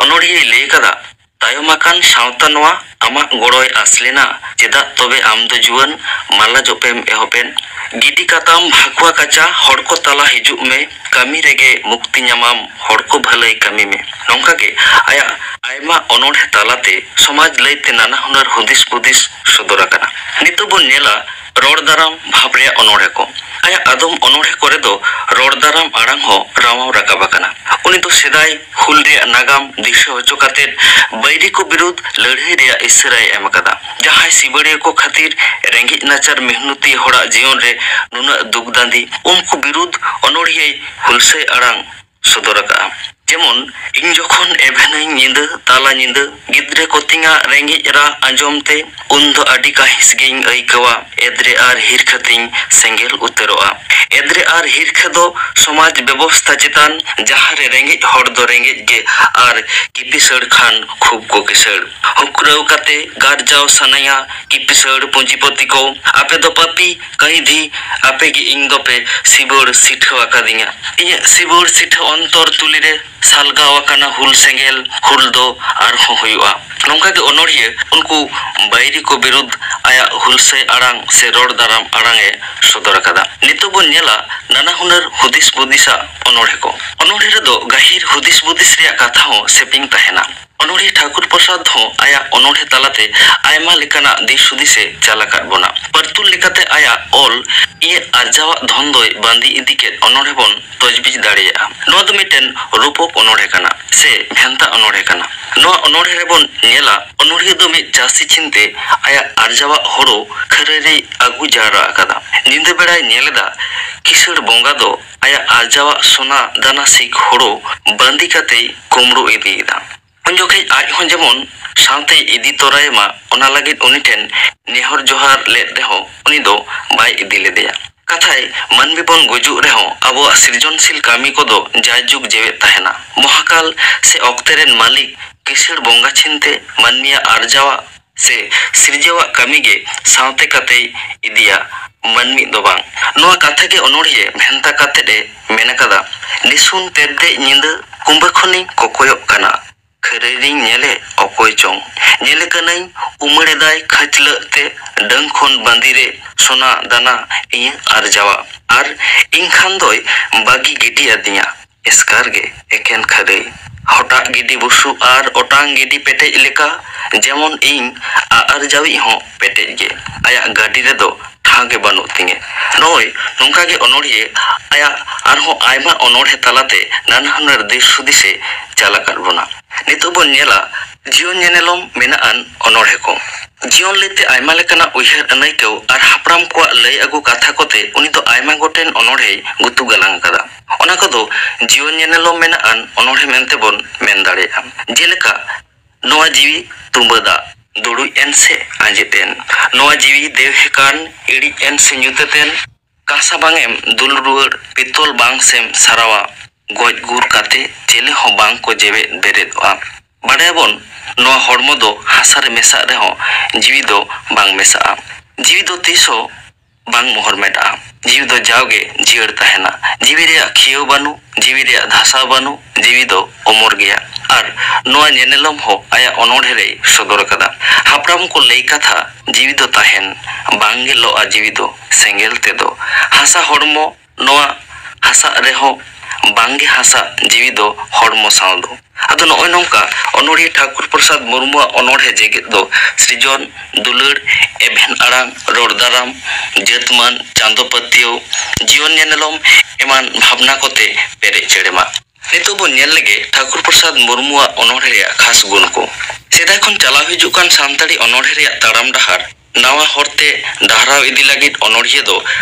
ᱚᱱᱚᱲᱦᱤᱭᱟᱹᱭ ᱞᱟᱹᱭ ᱟᱠᱟᱫᱟ, ᱛᱟᱭᱚᱢ ᱟᱠᱟᱱ ᱥᱟᱶᱛᱟ ᱱᱚᱣᱟ ᱟᱢᱟᱜ ᱜᱚᱲᱚᱭ ᱟᱥ ᱞᱮᱱᱟ, ᱪᱮᱫᱟᱜ ᱛᱚᱵᱮ ᱟᱢ ᱫᱚ ᱡᱩᱣᱟᱹᱱ ᱢᱟᱞᱟ ᱡᱚᱯᱮᱢ ᱮᱦᱚᱵ ᱮᱱ? ᱜᱤᱰᱤ ᱠᱟᱛᱟᱢ ᱵᱷᱟᱠᱩᱟ ᱠᱟᱪᱟ, ᱦᱚᱲ ᱠᱚ ᱛᱟᱞᱟ ᱦᱤᱡᱩᱜ ᱢᱮ, ᱠᱟᱹᱢᱤ ᱨᱮᱜᱮ ᱢᱩᱠᱛᱤ ᱧᱟᱢᱟᱢ, ᱦᱚᱲ ᱠᱚ ᱵᱷᱟᱹᱞᱟᱹᱭ ᱠᱟᱹᱢᱤ ᱢᱮ᱾ ᱱᱚᱝᱠᱟ ᱜᱮ ᱟᱭᱟᱜ ᱟᱭᱢᱟ ᱚᱱᱚᱬᱦᱮ ᱛᱟᱞᱟᱛᱮ ᱥᱚᱢᱟᱡᱽ ᱞᱟᱹᱭᱛᱮ ᱱᱟᱱᱟ ᱦᱩᱱᱟᱹᱨ ᱦᱩᱫᱤᱥ ᱵᱩᱫᱤᱥ ᱥᱚᱫᱚᱨ ᱟᱠᱟᱱᱟ᱾ ᱱᱤᱛᱚᱜ ᱵᱚᱱ ᱧᱮᱞᱟ ᱨᱚᱲ ᱫᱟᱨᱟᱢ ᱵᱷᱟᱵᱽ ᱨᱮᱭᱟᱜ ᱚᱱᱚᱬᱦᱮ ᱠᱚ᱾ ᱟᱭᱟᱜ ᱟᱫᱚᱢ ᱚᱱᱚᱬᱦᱮ ᱠᱚᱨᱮ ᱫᱚ ᱨᱚᱲ ᱫᱟᱨᱟᱢ ᱟᱲᱟᱝ ᱦᱚᱸ ᱨᱟᱣᱟᱣ ᱨᱟᱠᱟᱵ ᱟᱠᱟᱱᱟ᱾ ᱩᱱᱤ ᱫᱚ ᱥᱮᱫᱟᱭ ᱦᱩᱞ ᱨᱮᱭᱟᱜ ᱱᱟᱜᱟᱢ ᱫᱤᱥᱟᱹ ᱦᱚᱪᱚ ᱠᱟᱛᱮ ᱵᱟᱹᱭᱨᱤ ᱠᱚ ᱵᱤᱨᱩᱫᱷ ᱞᱟᱹᱲᱦᱟᱹᱭ ᱨᱮᱭᱟᱜ ᱤᱥᱟᱹᱨᱟᱭ ᱮᱢ ᱟᱠᱟᱫᱟ᱾ ᱡᱟᱦᱟᱸᱭ ᱥᱤᱵᱟᱹᱲᱤᱭᱟᱹ ᱠᱚ ᱠᱷᱟᱹᱛᱤᱨ ᱨᱮᱸᱜᱮᱡ ᱱᱟᱪᱟᱨ ᱢᱤᱦᱱᱩᱛᱤ ᱦᱚᱲᱟᱜ ᱡᱤᱭᱚᱱ ᱨᱮ ᱱᱩᱱᱟᱹᱜ ᱫᱩᱠ ᱫᱟᱸᱫᱤ, ᱩᱱᱠᱩ ᱵᱤᱨᱩᱫᱷ ᱚᱱᱚᱬᱦᱤᱭᱟᱹᱭ ᱦᱩᱞᱥᱟᱹᱭ ᱟᱲᱟᱝ ᱥᱚᱫᱚᱨ ᱟᱠᱟᱫᱼᱟ᱾ ᱡᱮᱢᱚᱱ, ᱤᱧ ᱡᱚᱠᱷᱚᱱ ᱮᱵᱷᱮᱱᱟᱹᱧ ᱧᱤᱫᱟᱹ, ᱛᱟᱞᱟ ᱧᱤᱫᱟᱹ, ᱜᱤᱫᱽᱨᱟᱹ ᱠᱚ ᱛᱤᱧᱟᱜ ᱨᱮᱸᱜᱮᱡ ᱨᱟᱜ ᱟᱸᱡᱚᱢ ᱛᱮ, ᱩᱱ ᱫᱚ ᱟᱹᱰᱤ ᱠᱟᱹᱦᱤᱥ ᱜᱮᱧ ᱟᱹᱭᱠᱟᱹᱣᱟ᱾ ᱮᱫᱽᱨᱮ ᱟᱨ ᱦᱤᱨᱠᱷᱟᱹ ᱛᱤᱧ ᱥᱮᱸᱜᱮᱞ ᱩᱛᱟᱹᱨᱚᱜᱼᱟ᱾ ᱮᱫᱽᱨᱮ ᱟᱨ ᱦᱤᱨᱠᱷᱟᱹ ᱫᱚ ᱥᱚᱢᱟᱡᱽ ᱵᱮᱵᱚᱥᱛᱷᱟ ᱪᱮᱛᱟᱱ, ᱡᱟᱦᱟᱸ ᱨᱮ ᱨᱮᱸᱜᱮᱡ ᱦᱚᱲ ᱫᱚ ᱨᱮᱸᱜᱮᱡ ᱜᱮ ᱟᱨ ᱠᱤᱯᱤᱥᱟᱹᱲ ᱠᱷᱟᱱ ᱠᱷᱩᱵ ᱠᱚ ᱠᱤᱥᱟᱹᱲ᱾ ᱦᱩᱠᱨᱟᱹᱣ ᱠᱟᱛᱮ ᱜᱟᱨᱡᱟᱣ ᱥᱟᱱᱟᱭᱟ ᱠᱤᱯᱤᱥᱟᱹᱲ ᱯᱩᱸᱡᱤᱯᱚᱛᱤ ᱠᱚ, ᱟᱯᱮ ᱫᱚ ᱯᱟᱯᱤ ᱠᱟᱹᱭᱫᱷᱤ, ᱟᱯᱮ ᱜᱮ ᱤᱧ ᱫᱚᱯᱮ ᱥᱤᱵᱟᱹᱲ ᱥᱤᱴᱷᱟᱹ ᱟᱠᱟᱫᱤᱧᱟ᱾ ᱤᱧᱟᱹᱜ ᱥᱤᱵᱟᱹᱲ ᱥᱤᱴᱷᱟᱹ ᱚᱱᱛᱚᱨ ᱛᱩᱞᱤ ᱨᱮ ᱥᱟᱞᱜᱟᱣ ᱟᱠᱟᱱᱟ ᱦᱩᱞ ᱥᱮᱸᱜᱮᱞ, ᱦᱩᱞ ᱫᱚ ᱟᱨᱦᱚᱸ ᱦᱩᱭᱩᱜᱼᱟ᱾ ᱱᱚᱝᱠᱟ ᱜᱮ ᱚᱱᱚᱲᱦᱤᱭᱟᱹ ᱩᱱᱠᱩ ᱵᱟᱹᱭᱨᱤ ᱠᱚ ᱵᱤᱨᱩᱫᱷ ᱟᱭᱟᱜ ᱦᱩᱞᱥᱟᱹᱭ ᱟᱲᱟᱝ ᱥᱮ ᱨᱚᱲ ᱫᱟᱨᱟᱢ ᱟᱲᱟᱝ ᱮ ᱥᱚᱫᱚᱨ ᱟᱠᱟᱫᱟ᱾ ᱱᱤᱛᱚᱜ ᱵᱚᱱ ᱧᱮᱞᱟ ᱱᱟᱱᱟ ᱦᱩᱱᱟᱹᱨ ᱦᱩᱫᱤᱥ ᱵᱩᱫᱤᱥᱟᱜ ᱚᱱᱚᱲᱦᱮ ᱠᱚ᱾ ᱚᱱᱚᱲᱦᱮ ᱨᱮᱫᱚ ᱜᱟᱹᱦᱤᱨ ᱦᱩᱫᱤᱥ ᱵᱩᱫᱤᱥ ᱨᱮᱭᱟᱜ ᱠᱟᱛᱷᱟ ᱦᱚᱸ ᱥᱮᱯᱮᱧ ᱛᱟᱦᱮᱱᱟ᱾ ᱚᱱᱚᱲᱦᱤᱭᱟᱹ ᱴᱷᱟᱹᱠᱩᱨ ᱯᱨᱚᱥᱟᱫᱽ ᱦᱚᱸ ᱟᱭᱟᱜ ᱚᱱᱚᱲᱦᱮ ᱛᱟᱞᱟᱛᱮ ᱟᱭᱢᱟ ᱞᱮᱠᱟᱱᱟᱜ ᱫᱤᱥ ᱦᱩᱫᱤᱥ ᱮ ᱪᱟᱞ ᱟᱠᱟᱫ ᱵᱚᱱᱟ᱾ ᱯᱟᱹᱨᱛᱩᱞ ᱞᱮᱠᱟᱛᱮ ᱟᱭᱟᱜ ᱚᱞ ᱤᱧᱟᱹᱜ ᱟᱨᱡᱟᱣᱟᱜ ᱫᱷᱚᱱ ᱫᱚᱭ ᱵᱟᱸᱫᱤ ᱤᱫᱤ ᱠᱮᱫ ᱚᱱᱚᱲᱦᱮ ᱵᱚᱱ ᱛᱚᱡᱽᱵᱤᱡᱽ ᱫᱟᱲᱮᱭᱟᱜᱼᱟ᱾ ᱱᱚᱣᱟ ᱫᱚ ᱢᱤᱫᱴᱮᱱ ᱨᱩᱯᱚᱠ ᱚᱱᱚᱲᱦᱮ ᱠᱟᱱᱟ ᱥᱮ ᱵᱷᱮᱱᱛᱟ ᱚᱱᱚᱲᱦᱮ ᱠᱟᱱᱟ᱾ ᱱᱚᱣᱟ ᱚᱱᱚᱲᱦᱮ ᱨᱮᱵᱚᱱ ᱧᱮᱞᱟ, ᱚᱱᱚᱲᱦᱤᱭᱟᱹ ᱫᱚ ᱢᱤᱫ ᱪᱟᱹᱥᱤ ᱪᱤᱱᱛᱮ ᱟᱭᱟᱜ ᱟᱨᱡᱟᱣᱟᱜ ᱦᱳᱲᱳ ᱠᱷᱟᱹᱨᱟᱹᱭ ᱨᱮᱭ ᱟᱹᱜᱩ ᱡᱟᱣᱨᱟ ᱟᱠᱟᱫᱟ᱾ ᱧᱤᱫᱟᱹ ᱵᱮᱲᱟᱭ ᱧᱮᱞ ᱮᱫᱟ ᱠᱤᱥᱟᱹᱬ ᱵᱚᱸᱜᱟ ᱫᱚ ᱟᱭᱟᱜ ᱟᱨᱡᱟᱣᱟᱜ ᱥᱚᱱᱟ ᱫᱟᱱᱟ ᱥᱤᱠ ᱦᱳᱲᱳ ᱵᱟᱸᱫᱤ ᱠᱟᱛᱮᱭ ᱠᱩᱢᱵᱽᱲᱩ ᱤᱫᱤᱭᱮᱫᱟ᱾ ᱩᱱ ᱡᱚᱠᱷᱮᱡ ᱟᱡ ᱦᱚᱸ ᱡᱮᱢᱚᱱ ᱥᱟᱶᱛᱮᱭ ᱤᱫᱤ ᱛᱚᱨᱟᱭᱮ ᱢᱟ, ᱚᱱᱟ ᱞᱟᱹᱜᱤᱫ ᱩᱱᱤ ᱴᱷᱮᱱ ᱱᱮᱦᱚᱨ ᱡᱚᱦᱟᱨ ᱞᱮᱫ ᱨᱮᱦᱚᱸ ᱩᱱᱤ ᱫᱚ ᱵᱟᱭ ᱤᱫᱤ ᱞᱮᱫᱮᱭᱟ᱾ ᱠᱟᱛᱷᱟᱭ, ᱢᱟᱹᱱᱢᱤ ᱵᱚᱱ ᱜᱩᱡᱩᱜ ᱨᱮᱦᱚᱸ ᱟᱵᱚᱣᱟᱜ ᱥᱤᱨᱡᱚᱱᱥᱤᱞ ᱠᱟᱹᱢᱤ ᱠᱚᱫᱚ ᱡᱟᱭᱡᱩᱜᱽ ᱡᱮᱣᱮᱫ ᱛᱟᱦᱮᱱᱟ᱾ ᱢᱚᱦᱟᱠᱟᱞ ᱥᱮ ᱚᱠᱛᱮ ᱨᱮᱱ ᱢᱟᱹᱞᱤᱠ ᱠᱤᱥᱟᱹᱬ ᱵᱚᱸᱜᱟ ᱪᱷᱤᱱᱛᱮ ᱢᱟᱹᱱᱢᱤᱭᱟᱜ ᱟᱨᱡᱟᱣᱟᱜ ᱥᱮ ᱥᱤᱨᱡᱟᱹᱣᱟᱜ ᱠᱟᱹᱢᱤ ᱜᱮ ᱥᱟᱶᱛᱮ ᱠᱟᱛᱮᱭ ᱤᱫᱤᱭᱟ, ᱢᱟᱹᱱᱢᱤ ᱫᱚ ᱵᱟᱝ᱾ ᱱᱚᱣᱟ ᱠᱟᱛᱷᱟ ᱜᱮ ᱚᱱᱚᱬᱦᱤᱭᱟᱹ ᱵᱷᱮᱱᱛᱟ ᱠᱟᱛᱮᱫ ᱮ ᱢᱮᱱ ᱟᱠᱟᱫᱟ, "ᱱᱤᱥᱩᱱ ᱛᱮᱨᱫᱮᱡ ᱧᱤᱫᱟᱹ ᱠᱩᱸᱵᱟᱹ ᱠᱷᱚᱱᱤᱧ ᱠᱚᱠᱚᱭᱚᱜ ᱠᱟᱱᱟ, ᱠᱷᱟᱹᱨᱟᱹᱭ ᱨᱤᱧ ᱧᱮᱞᱮ ᱚᱠᱚᱭ ᱪᱚᱝ, ᱧᱮᱞᱮ ᱠᱟᱹᱱᱟᱹᱧ ᱩᱢᱟᱹᱲᱮᱫᱟᱭ ᱠᱷᱟᱹᱪᱞᱟᱹᱜ ᱛᱮ, ᱰᱟᱹᱝ ᱠᱷᱚᱱ ᱵᱟᱸᱫᱤ ᱨᱮ ᱥᱚᱱᱟ ᱫᱟᱱᱟ ᱤᱧ ᱟᱨᱡᱟᱣᱟ, ᱟᱨ ᱤᱧ ᱠᱷᱟᱱ ᱫᱚᱭ ᱵᱟᱹᱜᱤ ᱜᱤᱰᱤ ᱟᱹᱫᱤᱧᱟ ᱮᱥᱠᱟᱨ ᱜᱮ ᱮᱠᱮᱱ ᱠᱷᱟᱹᱨᱟᱹᱭ᱾ ᱦᱚᱴᱟᱜ ᱜᱤᱰᱤ ᱵᱩᱥᱩᱵ ᱟᱨ ᱚᱴᱟᱝ ᱜᱤᱰᱤ ᱯᱮᱴᱮᱡ ᱞᱮᱠᱟ, ᱡᱮᱢᱚᱱ ᱤᱧ ᱟᱨᱡᱟᱣᱤᱡ ᱦᱚᱸ ᱯᱮᱴᱮᱡ ᱜᱮ, ᱟᱭᱟᱜ ᱜᱟᱹᱰᱤ ᱨᱮᱫᱚ ᱴᱷᱟᱶ ᱜᱮ ᱵᱟᱹᱱᱩᱜ ᱛᱤᱧᱟᱹ᱾" ᱱᱚᱜᱼᱚᱭ ᱱᱚᱝᱠᱟ ᱜᱮ ᱚᱱᱚᱬᱦᱤᱭᱟᱹ ᱟᱭᱟᱜ ᱟᱨᱦᱚᱸ ᱟᱭᱢᱟ ᱚᱱᱚᱬᱦᱮ ᱛᱟᱞᱟᱛᱮ ᱱᱟᱱᱟ ᱦᱩᱱᱟᱹᱨ ᱫᱤᱥ ᱦᱩᱫᱤᱥᱮ ᱪᱟᱞ ᱟᱠᱟᱫ ᱵᱚᱱᱟ᱾ ᱱᱤᱛᱚᱜ ᱵᱚᱱ ᱧᱮᱞᱟ ᱡᱤᱭᱚᱱ ᱧᱮᱱᱮᱞᱚᱢ ᱢᱮᱱᱟᱜ ᱟᱱ ᱚᱱᱚᱬᱦᱮ ᱠᱚ᱾ ᱡᱤᱭᱚᱱ ᱞᱟᱹᱭᱛᱮ ᱟᱭᱢᱟ ᱞᱮᱠᱟᱱᱟᱜ ᱩᱭᱦᱟᱹᱨ ᱟᱹᱱᱟᱹᱭᱠᱟᱹᱣ ᱟᱨ ᱦᱟᱯᱲᱟᱢ ᱠᱚᱣᱟᱜ ᱞᱟᱹᱭ ᱟᱹᱜᱩ ᱠᱟᱛᱷᱟ ᱠᱚᱛᱮ ᱩᱱᱤ ᱫᱚ ᱟᱭᱢᱟ ᱜᱚᱴᱮᱱ ᱚᱱᱚᱬᱦᱮᱭ ᱜᱩᱛᱩ ᱜᱟᱞᱟᱝ ᱟᱠᱟᱫᱟ᱾ ᱚᱱᱟ ᱠᱚᱫᱚ ᱡᱤᱭᱚᱱ ᱧᱮᱱᱮᱞᱚᱢ ᱢᱮᱱᱟᱜ ᱟᱱ ᱚᱱᱚᱬᱦᱮ ᱢᱮᱱᱛᱮ ᱵᱚᱱ ᱢᱮᱱ ᱫᱟᱲᱮᱭᱟᱜᱼᱟ᱾ ᱡᱮᱞᱮᱠᱟ, ᱱᱚᱣᱟ ᱡᱤᱣᱤ ᱛᱩᱸᱵᱟᱹ ᱫᱟᱜ ᱫᱩᱲᱩᱡ ᱮᱱ ᱥᱮ ᱟᱸᱡᱮᱫ ᱮᱱ, ᱱᱚᱣᱟ ᱡᱤᱣᱤ ᱫᱮᱣᱦᱮ ᱠᱟᱱ ᱤᱲᱤᱡ ᱮᱱ ᱥᱮ ᱧᱩᱛᱟᱹᱛ ᱮᱱ, ᱠᱟᱸᱥᱟ ᱵᱟᱝ ᱮᱢ ᱫᱩᱞ ᱨᱩᱣᱟᱹᱲ, ᱯᱤᱛᱚᱞ ᱵᱟᱝ ᱥᱮᱢ ᱥᱟᱨᱟᱣᱟ, ᱜᱚᱡ ᱜᱩᱨ ᱠᱟᱛᱮ ᱪᱮᱞᱮ ᱦᱚᱸ ᱵᱟᱝ ᱠᱚ ᱡᱮᱣᱮᱫ ᱵᱮᱨᱮᱫᱚᱜᱼᱟ᱾ ᱵᱟᱰᱟᱭᱟᱵᱚᱱ, ᱱᱚᱣᱟ ᱦᱚᱲᱢᱚ ᱫᱚ ᱦᱟᱥᱟ ᱨᱮ ᱢᱮᱥᱟᱜ ᱨᱮᱦᱚᱸ ᱡᱤᱣᱤ ᱫᱚ ᱵᱟᱝ ᱢᱮᱥᱟᱜᱼᱟ᱾ ᱡᱤᱣᱤ ᱫᱚ ᱛᱤᱥ ᱦᱚᱸ ᱵᱟᱝ ᱢᱚᱦᱚᱨ ᱢᱮᱫᱼᱟ᱾ ᱡᱤᱣᱤ ᱫᱚ ᱡᱟᱣᱜᱮ ᱡᱤᱭᱟᱹᱲ ᱛᱟᱦᱮᱱᱟ᱾ ᱡᱤᱣᱤ ᱨᱮᱭᱟᱜ ᱠᱷᱤᱭᱟᱹᱣ ᱵᱟᱹᱱᱩᱜ, ᱡᱤᱣᱤ ᱨᱮᱭᱟᱜ ᱫᱷᱟᱥᱟᱣ ᱵᱟᱹᱱᱩᱜ, ᱡᱤᱣᱤ ᱫᱚ ᱚᱢᱚᱨ ᱜᱮᱭᱟ᱾ ᱟᱨ ᱱᱚᱣᱟ ᱧᱮᱱᱮᱞᱚᱢ ᱦᱚᱸ ᱟᱭᱟᱜ ᱚᱱᱚᱬᱦᱮ ᱨᱮᱭ ᱥᱚᱫᱚᱨ ᱟᱠᱟᱫᱟ᱾ ᱦᱟᱯᱲᱟᱢ ᱠᱚ ᱞᱟᱹᱭ ᱠᱟᱛᱷᱟ, ᱡᱤᱣᱤ ᱫᱚ ᱛᱟᱦᱮᱱ, ᱵᱟᱝ ᱜᱮ ᱞᱚᱜᱼᱟ ᱡᱤᱣᱤ ᱫᱚ ᱥᱮᱸᱜᱮᱞ ᱛᱮᱫᱚ᱾ ᱦᱟᱥᱟ ᱦᱚᱲᱢᱚ ᱱᱚᱣᱟ ᱦᱟᱥᱟᱜ ᱨᱮᱦᱚᱸ ᱵᱟᱝᱜᱮ ᱦᱟᱥᱟᱜ ᱡᱤᱣᱤ ᱫᱚ ᱦᱚᱲᱢᱚ ᱥᱟᱶ ᱫᱚ᱾ ᱟᱫᱚ ᱱᱚᱜᱼᱚᱭ ᱱᱚᱝᱠᱟ ᱚᱱᱚᱬᱦᱤᱭᱟᱹ ᱴᱷᱟᱠᱩᱨ ᱯᱨᱚᱥᱟᱫᱽ ᱢᱩᱨᱢᱩᱣᱟᱜ ᱚᱱᱚᱬᱦᱮ ᱡᱮᱜᱮᱛ ᱫᱚ ᱥᱨᱤᱡᱚᱱ, ᱫᱩᱞᱟᱹᱲ, ᱮᱵᱷᱮᱱ ᱟᱲᱟᱝ, ᱨᱚᱲ ᱫᱟᱨᱟᱢ, ᱡᱟᱹᱛᱢᱟᱹᱱ, ᱪᱟᱸᱫᱚ ᱯᱟᱹᱛᱭᱟᱹᱣ, ᱡᱤᱭᱚᱱ ᱧᱮᱱᱮᱞᱚᱢ ᱮᱢᱟᱱ ᱵᱷᱟᱵᱽᱱᱟ ᱠᱚᱛᱮ ᱯᱮᱨᱮᱡ ᱪᱮᱲᱮᱢᱟ᱾ ᱱᱤᱛᱚᱜ ᱵᱚᱱ ᱧᱮᱞ ᱞᱮᱜᱮ ᱴᱷᱟᱠᱩᱨ ᱯᱨᱚᱥᱟᱫᱽ ᱢᱩᱨᱢᱩᱣᱟᱜ ᱚᱱᱚᱬᱦᱮ ᱨᱮᱭᱟᱜ ᱠᱷᱟᱥ ᱜᱩᱱ ᱠᱚ᱾ ᱥᱮᱫᱟᱭ ᱠᱷᱚᱱ ᱪᱟᱞᱟᱣ ᱦᱤᱡᱩᱜ ᱠᱟᱱ ᱥᱟᱱᱛᱟᱲᱤ ᱚᱱᱚᱬᱦᱮ ᱨᱮᱭᱟᱜ ᱛᱟᱲᱟᱢ ᱰᱟᱦᱟᱨ ᱱᱟᱣᱟ ᱦᱚᱨᱛᱮ ᱰᱟᱦᱨᱟᱣ ᱤᱫᱤ ᱞᱟᱹᱜᱤᱫ ᱚᱱᱚᱬᱦᱤᱭᱟᱹ ᱫᱚ